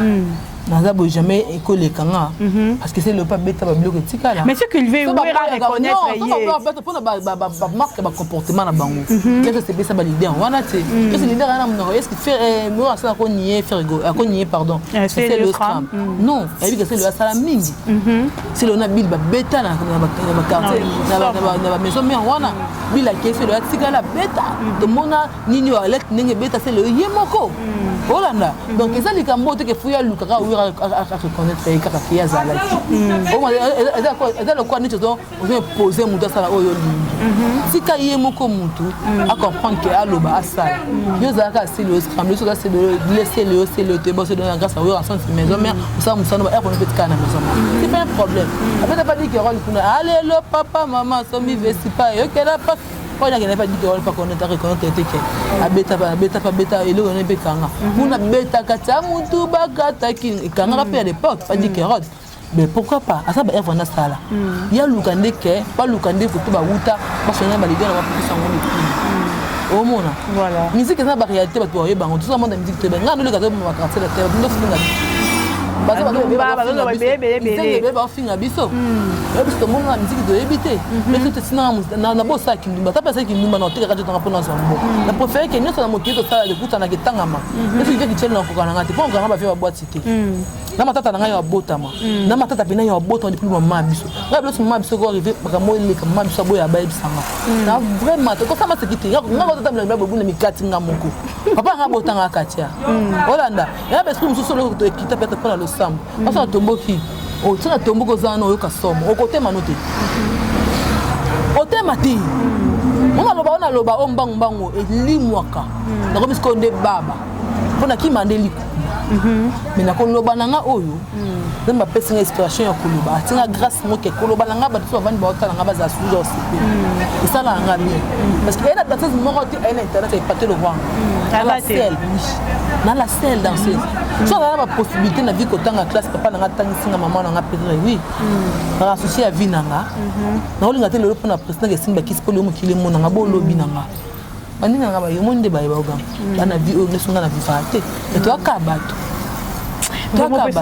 naza boye, jamais ekoleka nga, parce que c'est le pas beta babiloko etikala. Mais ce qu'il veut, Wera reconnaître ye. Mpona bamarque, bacomportement na bango ese sepesa baleader wana te. Ese leader wana monoko, est ce que mo asala akonie Ferre, akonie, pardon, Celeo Scram? Non, ayebi ke Celeo asala mingi. Celeo na Bill babeta na baquartier, na bamaison mère wana. Bill akei, Celeo atikala beta. Tomona nini oyo alete ndenge ebeta Celeo ye moko olanda. Donc eza likambo oyo teke fuya alukaka oyo areconnaître ye kaka ke ye azalaki. Eza lokola neti ozo impose motu asala oyo olingi. Tika ye moko motu acomprendre ke aloba asala. Yo ozalaka Celeo Scram, yo soza Celeo, Celeo te boso na grâce à oyo ensemble maison mère osala mosano ba air mpe tikala na maison mère, c'est pas un problème. Apesa pa dike role kuna alelo papa mama asombi vesipa eyokela pa oyo nakende pa dike role pa connaître, reconnaître te ke abeta, abeta pa beta eloko wana mpe ekanga kuna betaka tia mutu bakataki ekangaka mpe à l'époque pa dike role. Mais pourquoi pas aza ba œuvre nasala ya luka nde ke baluka nde koto bawuta basona baleader na bapekisa yango mikili omona. Musique eza na baréalité, bato baoyeba yango. Toza monde ya musique toyeba ngai ndoleka tobima baquartier la terre ndofinga biso, baofinga biso, biso tomona na musique toyebi te. Biso tesinanga na bosala kindumba, ta mpe asali kindumba na otekaka totanga mpo nazwa mbo na préféré ke nyonso na mokili tosala ekutanaka etangama. Esoki te kitiele na koka na ngai te mpo nkanga bavie babwati te na matata na ngai ya abotama na matata mpena ya abotama depuis mama ya biso ngai biso mama ya biso ko arrive makambo eleka mama ya biso aboya bayebisanga na vraiment te kosala maseki te. Nga kotata bobu na mikati nga moko papa nga abotanga katia olanda ya baesprit mosusu oloko ekita peut-être mpona losambo parce na tomboki so na tomboki oza wana oyoka somo okotema no te, otema te. Mo maloba oyo naloba oyo mbangu mbangu elimwaka, nakomi sikoyo nde baba mpo nakima nde liku. Mais nakoloba na nga oyo Nzambe apesi nga inspiration ya koloba, atinga grâce moke koloba na nga. Bato so bavandi baotala nga, bazala susu osepela, esalaka nga bien parce que eye na danseuse moko te aye na internet epate le rwanga na la selle, oui, na la selle danseuse so azala na bapossibilité na vie kotanga classe. Papa na nga atangisinga, mama na nga peut-être, oui, kaka souci ya vie na nga nakolinga te lelo mpona président esimbi bakisi mpo lelo mokili emonanga bolobi na nga baninga nga bayomoni nde bayeba oganga bana vie oyo nyonso nga na vivaka te. Mais toyaka bato, toyaka bato mpo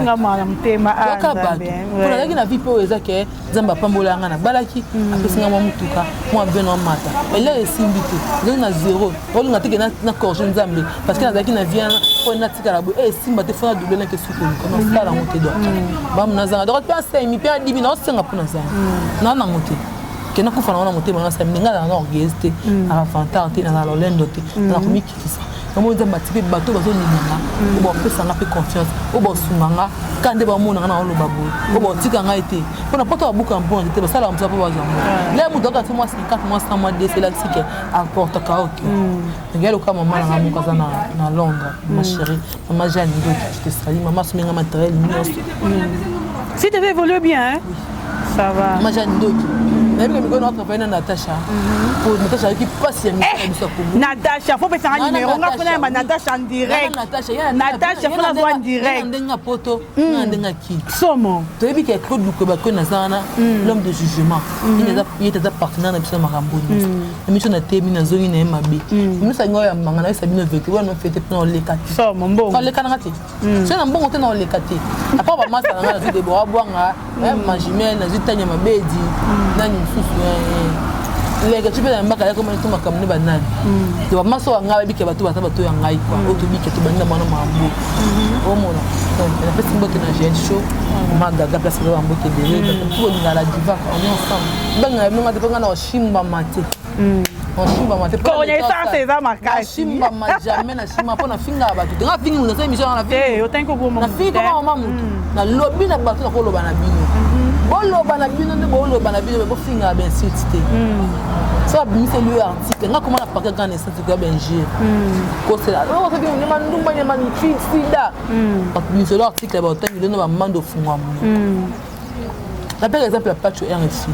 nazalaki na vie mpe oyo eza ke Nzambe apambola nga, nabalaki, apesi nga mwa motuka, mwa bien na mata elere esimbi te, ezalaki na zéro. Olinga teke na corge Nzambe parce que nazalaki na vie wana mpo natikala boye esimba te, fo na double nake suki koluka nasala yango te. Donc bamu nazanga donc mpe asemi mpe adimi naosenga mpo nazanga na nango te ke nakufa nango na motema. Nasami ngai nazala na orgueilleuse te, naka vantard te, nazala lolendo te, nazala komikitisa. Yango Nzambe ati mpe bato bazolinganga, oyo bapesanga mpe confiance, oyo basunganga kaka nde bamonanga na oloba boye, oyo baotika ngai te mpona poto babuka mbongo te, basalaka mosala mpo bazwa ngo. Le moto akati mwa 50, mwa 100, mwa 200, elakisi ke aportaka oke. Ngai lokola mama nanga moko aza na Londres, ma chérie mama Jeanne Ndoki, je te salue mama, asomenga matériel nyonso. Si tu évolué bien, hein? Oui. Ça va. Mama Jeanne Ndoki, nayebi ke mikolo na travaille na Natacha, po Natacha ayaki mpasi ya misala biso ya Congo. Natacha, faut pesanga numéro nga mpona yamba Natacha en direct. Natacha, faut nazwa en direct. Ndenge ya poto na ndenge ya kini. Somo. Toyebi ke Claude Lukweba kwe naza wana, l'homme de jugement, ye aza partenaire na biso na makambo nyonso. Na miso na temi nazongi na ye mabe miso alingi oyo yambanga, nayesa bino vérité wana fete mpona oleka te. Somo mbongo. Oleka nanga te, soki na mbongo te na oleka te. Apart bamasa na nga, nazwi Debora Bwanga, majumelle, nazwi Tanya Mabedi, nani mosusu, leke ti mpe na mbaka yako mani to makambo nde banani to bamaso ya ngai babike, bato baza bato ya ngai kua oyo tobike tobandi na mwana makambo omona. Napesi mbote na Jeune Show Magaga, place eza bambote ebele. Bato bolinga la diva, on est ensemble. Bangaka bino nga te mpo nga na oshimbama te, oshimbama te. Connaissance eza makasi. Nashimbama jamais, nashimba mpo nafingaka bato te. Nga fingi moto asala émission nga. Te, otangi koboma. Nafingi koma mama motu, nalobi na bato, nakoloba na bino, boloba na bino nde boloba na bino, me bofingaka bainsulte te. So abimiseli yo article, nga koma na parquet grande instance koya bainjure kosela nyama ndumba, nyama sida, babimiseli article, baotangi lelo bamande ofungwa monoko. Napeka exemple ya Pacho RFI,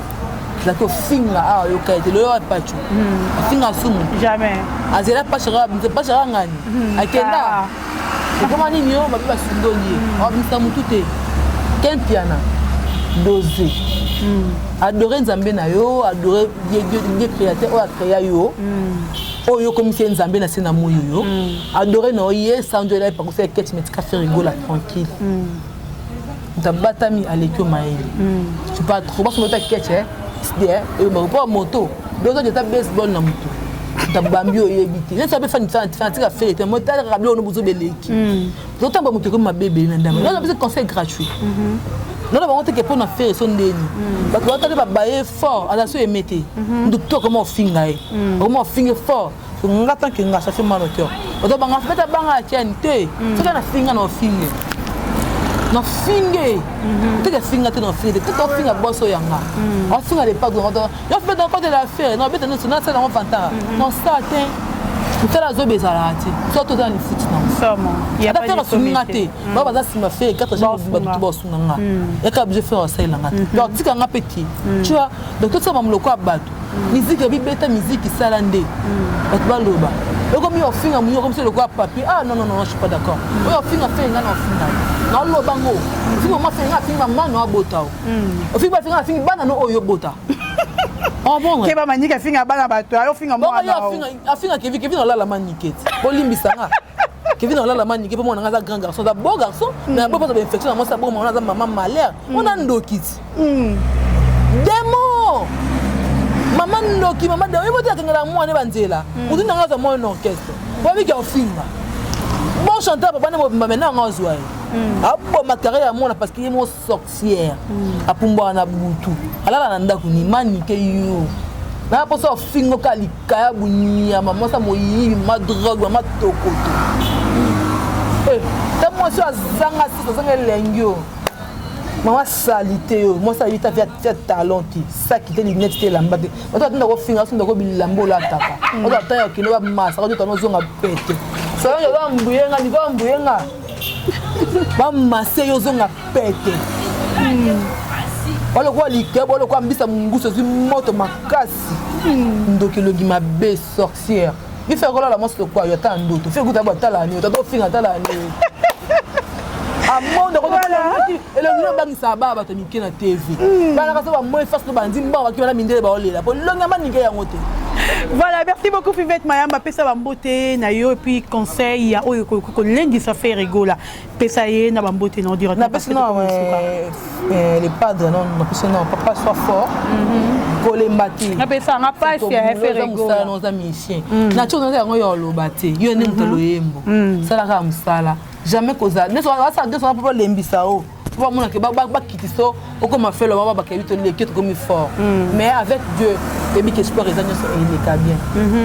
ezalaki ofinga awa, oyoka ete loyo wa Pacho afinga sumu. Jamais. Azela Pacho kaka, Pacho kaka ngani akenda ekoma nini yo babi basundoli ye, abimisa motu te. Ken Piana, dose adore Nzambe na yo, adore Dieu créateur oyo acréa yo, oyo okomisi ye Nzambe na se na moi oyo, adore na yo ye sanjoela ye pakosa eketi metika Ferre Gola tranquille. Moto abatami aleki yo mayele, tu pas trop baso moto akete mpo moto dozo ata baseball na motu, moto abambi oyebi te neti abe fanatique Ferre te. Moto alekaka biloko no bozo beleki, tozotamba moto ekomi mabe ebele na ndambo. Naza biso conseil gratuit nona bango teke mpo na Ferre so ndeni bato batali babaye fort, aza so aime te moto to akoma ofinga ye, akoma ofinge fort. Nga tant que nga, ça fait mal au cœur. Bato banga beta banga atiani te, soki na finga na ofinge, na finge teke finga te, na ofinge te, teke ofinga boso yanga, ofinga le padre yo mpe na kotela affaire na obeta nyonso nasala yango fantara nasala te. Mosala azoba ezalaka te, so toza na lifuti nango. Ata Ferre asunga te, bao baza nsima Ferre 4 bato basunga nga, yaka biso Ferre asalelanga te, donc tika nga mpe te, tu vois. Donc tosala moloko ya bato, miziki ebibeta, miziki sala nde bato baloba. Okomi ofinga moninga, okomi so lokola papier. Ah non, non, non, je suis pas d'accord. Oyo ofinga Ferre, nga na ofinga ye, naoloba ngo ofinga mama Ferre, nga afingi mama no abota o ofingi bafinga, afingi bana no oyo obota. Keba Manike afinga bana bato, ayo ofinga mwana. Afinga Kevin, Kevin olala Manike ti olimbisa nga. Kevin olala Manike mpo mwana nga aza grand garçon, aza beau garçon, mais abo mpoza bainfection na mwasi aboma wana, aza mama malheur wana, ndoki ti démon, mama ndoki, mama démon. Yebo te akengela mwana banzela motu nanga azwa mwana na orchestre babiki ofinga bon chanteur papa nde mobimba. Maintenant anga azwa ye aboma carrière ya mwana parce que ye mo sorcière, apumbwaka na butu, alala na ndako ni Manike yo na mposa ofinga oka likaya bunyama, mwasi moyibi, mama drogue, mama tokoto ta, mwasi oyo azanga sisi, azanga elengi oyo, mama sali te oyo, mwasi ayebi ta tia talon te, saki te, lunette te, elamba te. Bato batinda kofinga, asinda ko bilamba olataka, bato ata ya kende bamasa kototana ozonga pete. Solange bambuyenga niko bambuyenga bamase yo ozonga pete, walokwa likebo, walokwa mbisa mongusu ezwi moto makasi. Ndoki, elongi mabe, sorcière. Bife kolala mwasi lokwa yo ata na ndoto fe kuta batala ni tata ofinga tala ni amonde elongi no obangisaka baa bato mike na TV balaka so bamoi face no bandi mbongo bakima na mindele baolela po elongi ya Manike yango te. Voilà, merci beaucoup Fivette Mayamba. Pesa bambote na yo et puis conseil ya oyo kolendisa Ferre Gola. Pesa ye na bambote na dire. Napesi non, le padre non, napesi non, papa soit fort, kolemba te. Napesa nga pasi ya Ferre Gola. Mosala oza musicien na ti oza yango yo oloba te, yo nde moto aloyembo, salaka mosala, jamais kozala nyonso asala nyonso mpo olembisa o. Po bamonake bakitisa okoma felo, bango bakebi toleki, tokomi fort. Mais avec Dieu, toyebi ke sport eza nyonso eleka bien.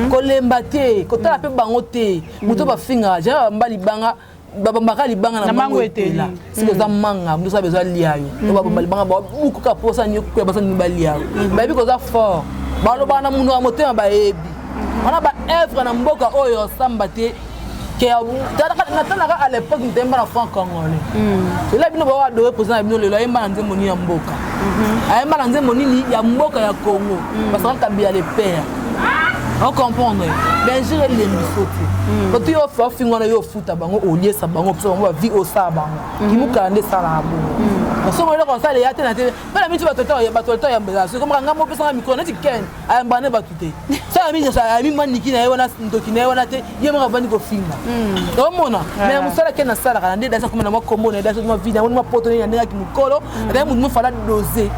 Kolemba te, kotala mpe bango te. Moto bafingaka jamais, bamba libanga, babambaka libanga na mango etela. Soki oza manga, moto osala besoin lia yo, babamba libanga, babukuka mposa niokoya basa nini, balia yo. Bayebi koza fort, balobaka na munoko ya motema. Bayebi wana baœuvre na mboka oyo osamba te. Natalaka à l'époque, moto ayemba na franc congolais ela bino bao adore président na bino lelo, ayemba na nzembo nini ya mboka? Ayemba na nzembo nini ya mboka ya Congo? Parce que Kabila le père, ocomprendre, benjir elembiso te. Otu yo ofinga wana, yo ofuta bango, oliesa bango, opesa bango bavie, osala bango kimukala nde esalaka bongo. Osongo eloko osala eya te na te mpe na miti. Bato bato ayambela soki komaka ngambo, opesanga micro neti Ken ayambaka nde bato te. Sala mingi ayambi maniki na ye wana, ndoki na ye wana te, ye moko avandi kofinga. Omona, mais mosala Ken asalaka na nde dasa koma na mwa kombo na ye, dasa mwa vide yango, mwa poto na ndenge aki mokolo. Ataki motu mofala dose,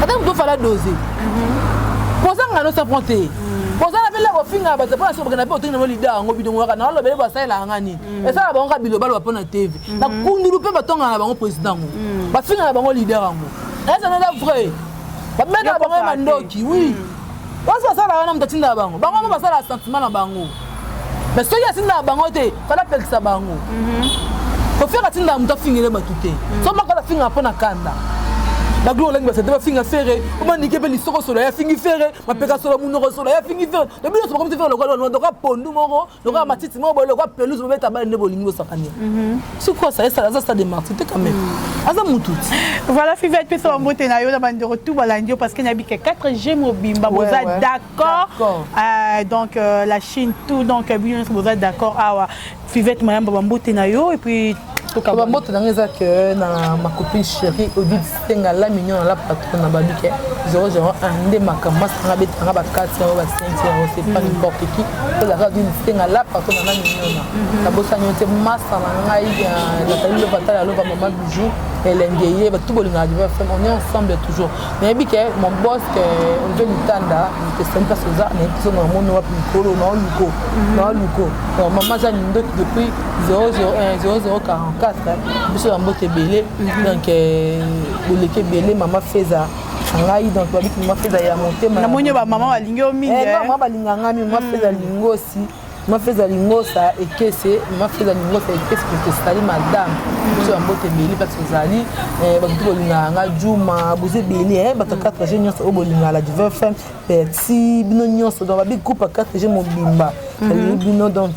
ataki motu mofala dose kozanga no sa franc te. Kozala mpe lako kofinga bato mpona soki bakenda mpe otongi na mo leader yango bino kaka na olobele, basalelaka nga nini? Esala bango kaka biloba loba mpo na TV na kundulu mpe batongaka na bango président yango, bafinga na bango leader yango. Eza eza vrai, babetaka bango ye mandoki. Oui, wasi basala wana, moto atindaka bango, bango mo basala sentiment na bango. Mais soki atindaka bango te, fala apekisa bango. Kofiaka atindaka moto afingele bato te. So moko afingaka mpo na kanda, baglo olangi basate bafinga Ferre, omanike mpe lisoko solo ya fingi Ferre, mapeka solo, munoko solo ya fingi Ferre. To bino sobakomi te Ferre lokola lokola pondu moko, lokola matiti moko boye, lokola pelouse, bobeta bale nde bolingi bosakani. C'est quoi ça? Esala aza stade des Martyrs te quand même, aza mutu. Voilà, Fivette, pesa bambote na yo na bandeko tout balandi yo, parce que nayebi ke 4G mobimba boza d'accord. Donc la Chine tout, donc bino nyonso boza d'accord awa. Fivette Mayamba, bambote na yo et puis Bambote nanga eza ke na ma copine chérie Odile Senga, la mignon, la patronne na babi ke 001 nde makambo masanga betanga bakati yango, ba5 yango, c'est pas n'importe qui. Ezalaka Odile Senga, la patronne na mignona. Nabosani yo te, masa na ngai Nathalie Lova, tala Lova, mama Bijou elenge ye. Bato bolingaka Divin FM, on est ensemble toujours. Nayebi ke mon boss ke Olivier Litanda tesani place oza, nayebi so na moni wapi mikolo naoluko naoluko. Mama aza Nindoki depuis 001 0044, biso ya mbote ebele. Donc boleki ebele, mama Feza ngai, donc babiki mama Feza ya motema. Namoni bamama balingi yo mingi. Mama balinga ngai mingi. Mama Feza Lingosi, mama Feza Lingosa ekese, mama Feza Lingosa ekese, tosali madame biso ya mbote ebele place ozali. Bato to bolingaka nga, Juma, boza ebele, bato 4G nyonso oyo bolingaka la Divin FM, merci bino nyonso. Donc babi groupe ya 4G mobimba balingi bino. Donc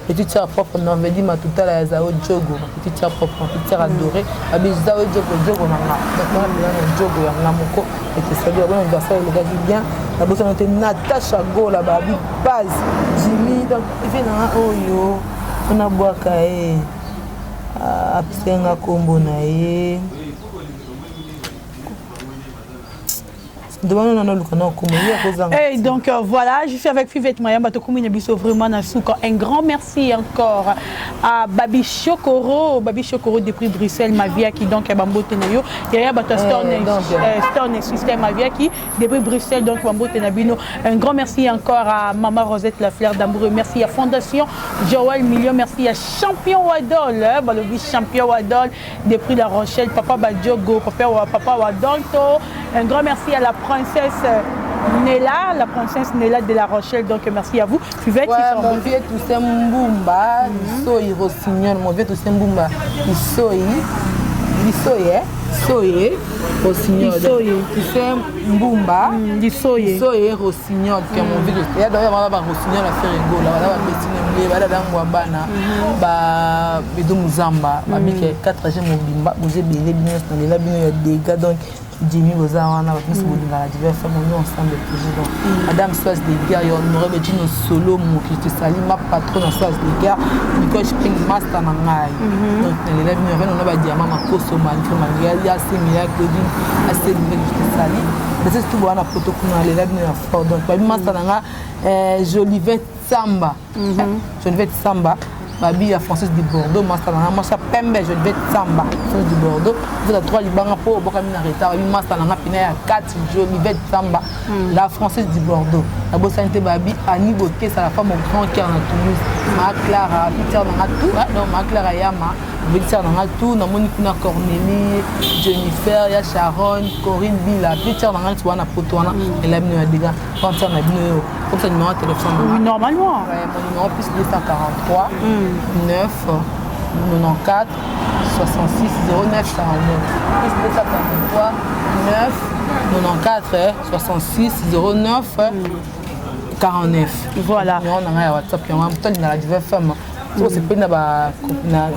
petite sœur propre Norvedi Matutala ya Zao Djogo, ma petite sœur propre, ma petite sœur adorée, babi Zao Djogo, Djogo na nga. Donc wana mpenza na Djogo ya nga moko etesali bon anniversaire, elekaki bien. Nabosana te Natacha Gola, babi Paz Jimmy. Donc efe nanga oyo mpona bwaka ye, apesenga nkombo na ye. Hey, donc voilà, je suis avec Fivette Mayamba Tokomi na biso vraiment na suka. Un grand merci encore à Babi Chokoro, Babi Chokoro depuis Bruxelles, Maviaki, donc bambote na yo. Yaya Bata Stone, Stone System Maviaki depuis Bruxelles, donc bambote na bino. Un grand merci encore à Maman Rosette La Fleur d'Amour. Merci à Fondation Joël Million, merci à Champion Wadol, hein, balobi Champion Wadol depuis La Rochelle, Papa Badjogo, Papa, Papa Wadonto. Un grand merci à la princesse Nella, la princesse Nella de La Rochelle. Donc merci à vous. Fivette, ouais, mon vieux Toussaint Mbumba, Soyi Rossignol, mon vieux Toussaint Mbumba, Soyi, Soyi, Soyi, Rossignol. Toussaint Mbumba, Soyi, Soyi Rossignol, que mon vieux. Il y a d'ailleurs ba Rossignol à faire Gola, ba Bessine Mble, ba Dangwa bana, ba Bedo Muzamba, ba Bike 4G mobimba, boze bele bino na lela bino ya dégâts. Donc Jimmy boza wana, bato nyonso bolingaka Divin FM, on est ensemble toujours. Donc madame Soise de Guerre, yo honoré Betino Solo Moki, tosali ma patron na Soise de Guerre, Nicole Spring, master na ngai. Donc nalela bino reine ona badiama makoso malgré malgré ya Semila Claudine Asemila, je te sali peut-être tout wana poto kuna, nalela bino ya fort. Donc babi master na nga Jolivette Samba, Jolivette Samba, babi ya Française de Bordeaux, master na nga mwasi ya pembe, Jolivette Samba, Française de Bordeaux, ozala 3 libanga mpo obokami na retard. Babi master na nga pina ya 4, Jolivette Samba, la Française du Bordeaux. Nabosani te babi Ani Bokesa, la femme au grand cœur na Toulouse, ma Clara, petite na nga tout. Donc ma Clara Yama, Petite na nga tout, namoni kuna Cornélie, Jennifer, ya Sharon, Corinne Bila, petite na nga neti wana poto wana, ela bino ya dega grande na bino oyo comme ça, numéro ya téléphone na nga. Oui, normalement. Ouais, mon numéro +243 9 94 66 09 49, +243 9 94 66 09 49. Voilà. Numéro na ngai ya WhatsApp yango. Moto alingaka Divin Femme, soki osepeli na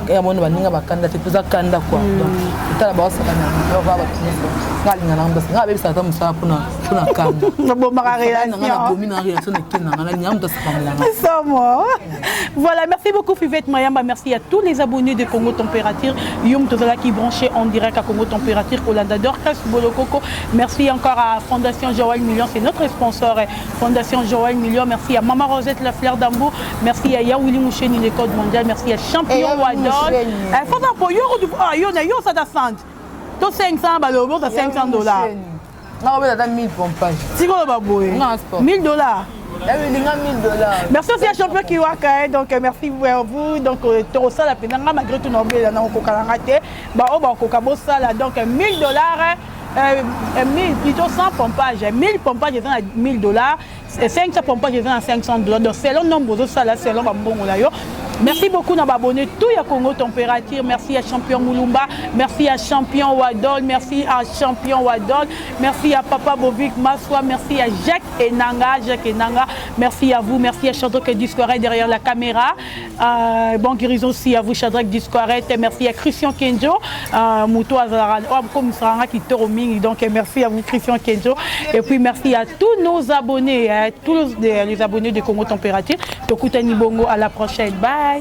ya mona baninga bakanda te, toza kanda quoi. Donc otala baosaka na va bato nyonso, nga alinga nanga moto nga abebisaka ata mosala mpona kanda. Nabomaka relation. Nabomi na relation na kende nanga, nalinga moto asakanelanga. Somo. Voilà, merci beaucoup Fivette Mayamba, merci à tous les abonnés de Congo Température. Yum Tozala qui branché en direct à Congo Température, Olanda Dorcas Bolokoko. Merci encore à Fondation Joël Million, c'est notre sponsor, eh, Fondation Joël Million. Merci à Maman Rosette La Fleur d'Ambour. Merci à Yaouli Moucheni, le code mondial. Merci à Champion Eh, Yaouli Wadol. Moucheni. Eh, faut pas yo ah yo na yo ça da sante. To 500 balobo, ça 500 $. Nga obeta ata 1000 pompage. Tikolo baboye. Non, sport. 1000 $. Yalinga 1000 $. Merci aussi à Champion Kiwaka, hein, donc merci à vous. Donc, tosala mpenza nga malgré tout naobela na okoka nanga te, baoyo bakoka bosala. Donc 1000 $, 1000 plutôt 100 pompage, 1000 pompage eza na 1000 $, 500 pompage eza na 500 $. Donc selon nombre ozosala, selon bambongo na yo. Merci beaucoup na abonné tout ya Congo Température. Merci à Champion Moulumba. Merci à Champion Wadol. Merci à Champion Wadol. Merci à Papa Bovik Maswa. Merci à Jacques Enanga. Jacques Enanga. Merci à vous. Merci à Shadrach Discoret derrière la caméra. Bon guérison aussi à vous, Shadrach Discoret. Merci à Christian Kenjo. Mouto Azara. Oh, comme ça, qui mingi. Donc merci à vous, Christian Kenjo. Et puis merci à tous nos abonnés, hein, tous les abonnés de Congo Température. Tokutani bongo à la prochaine. Bye.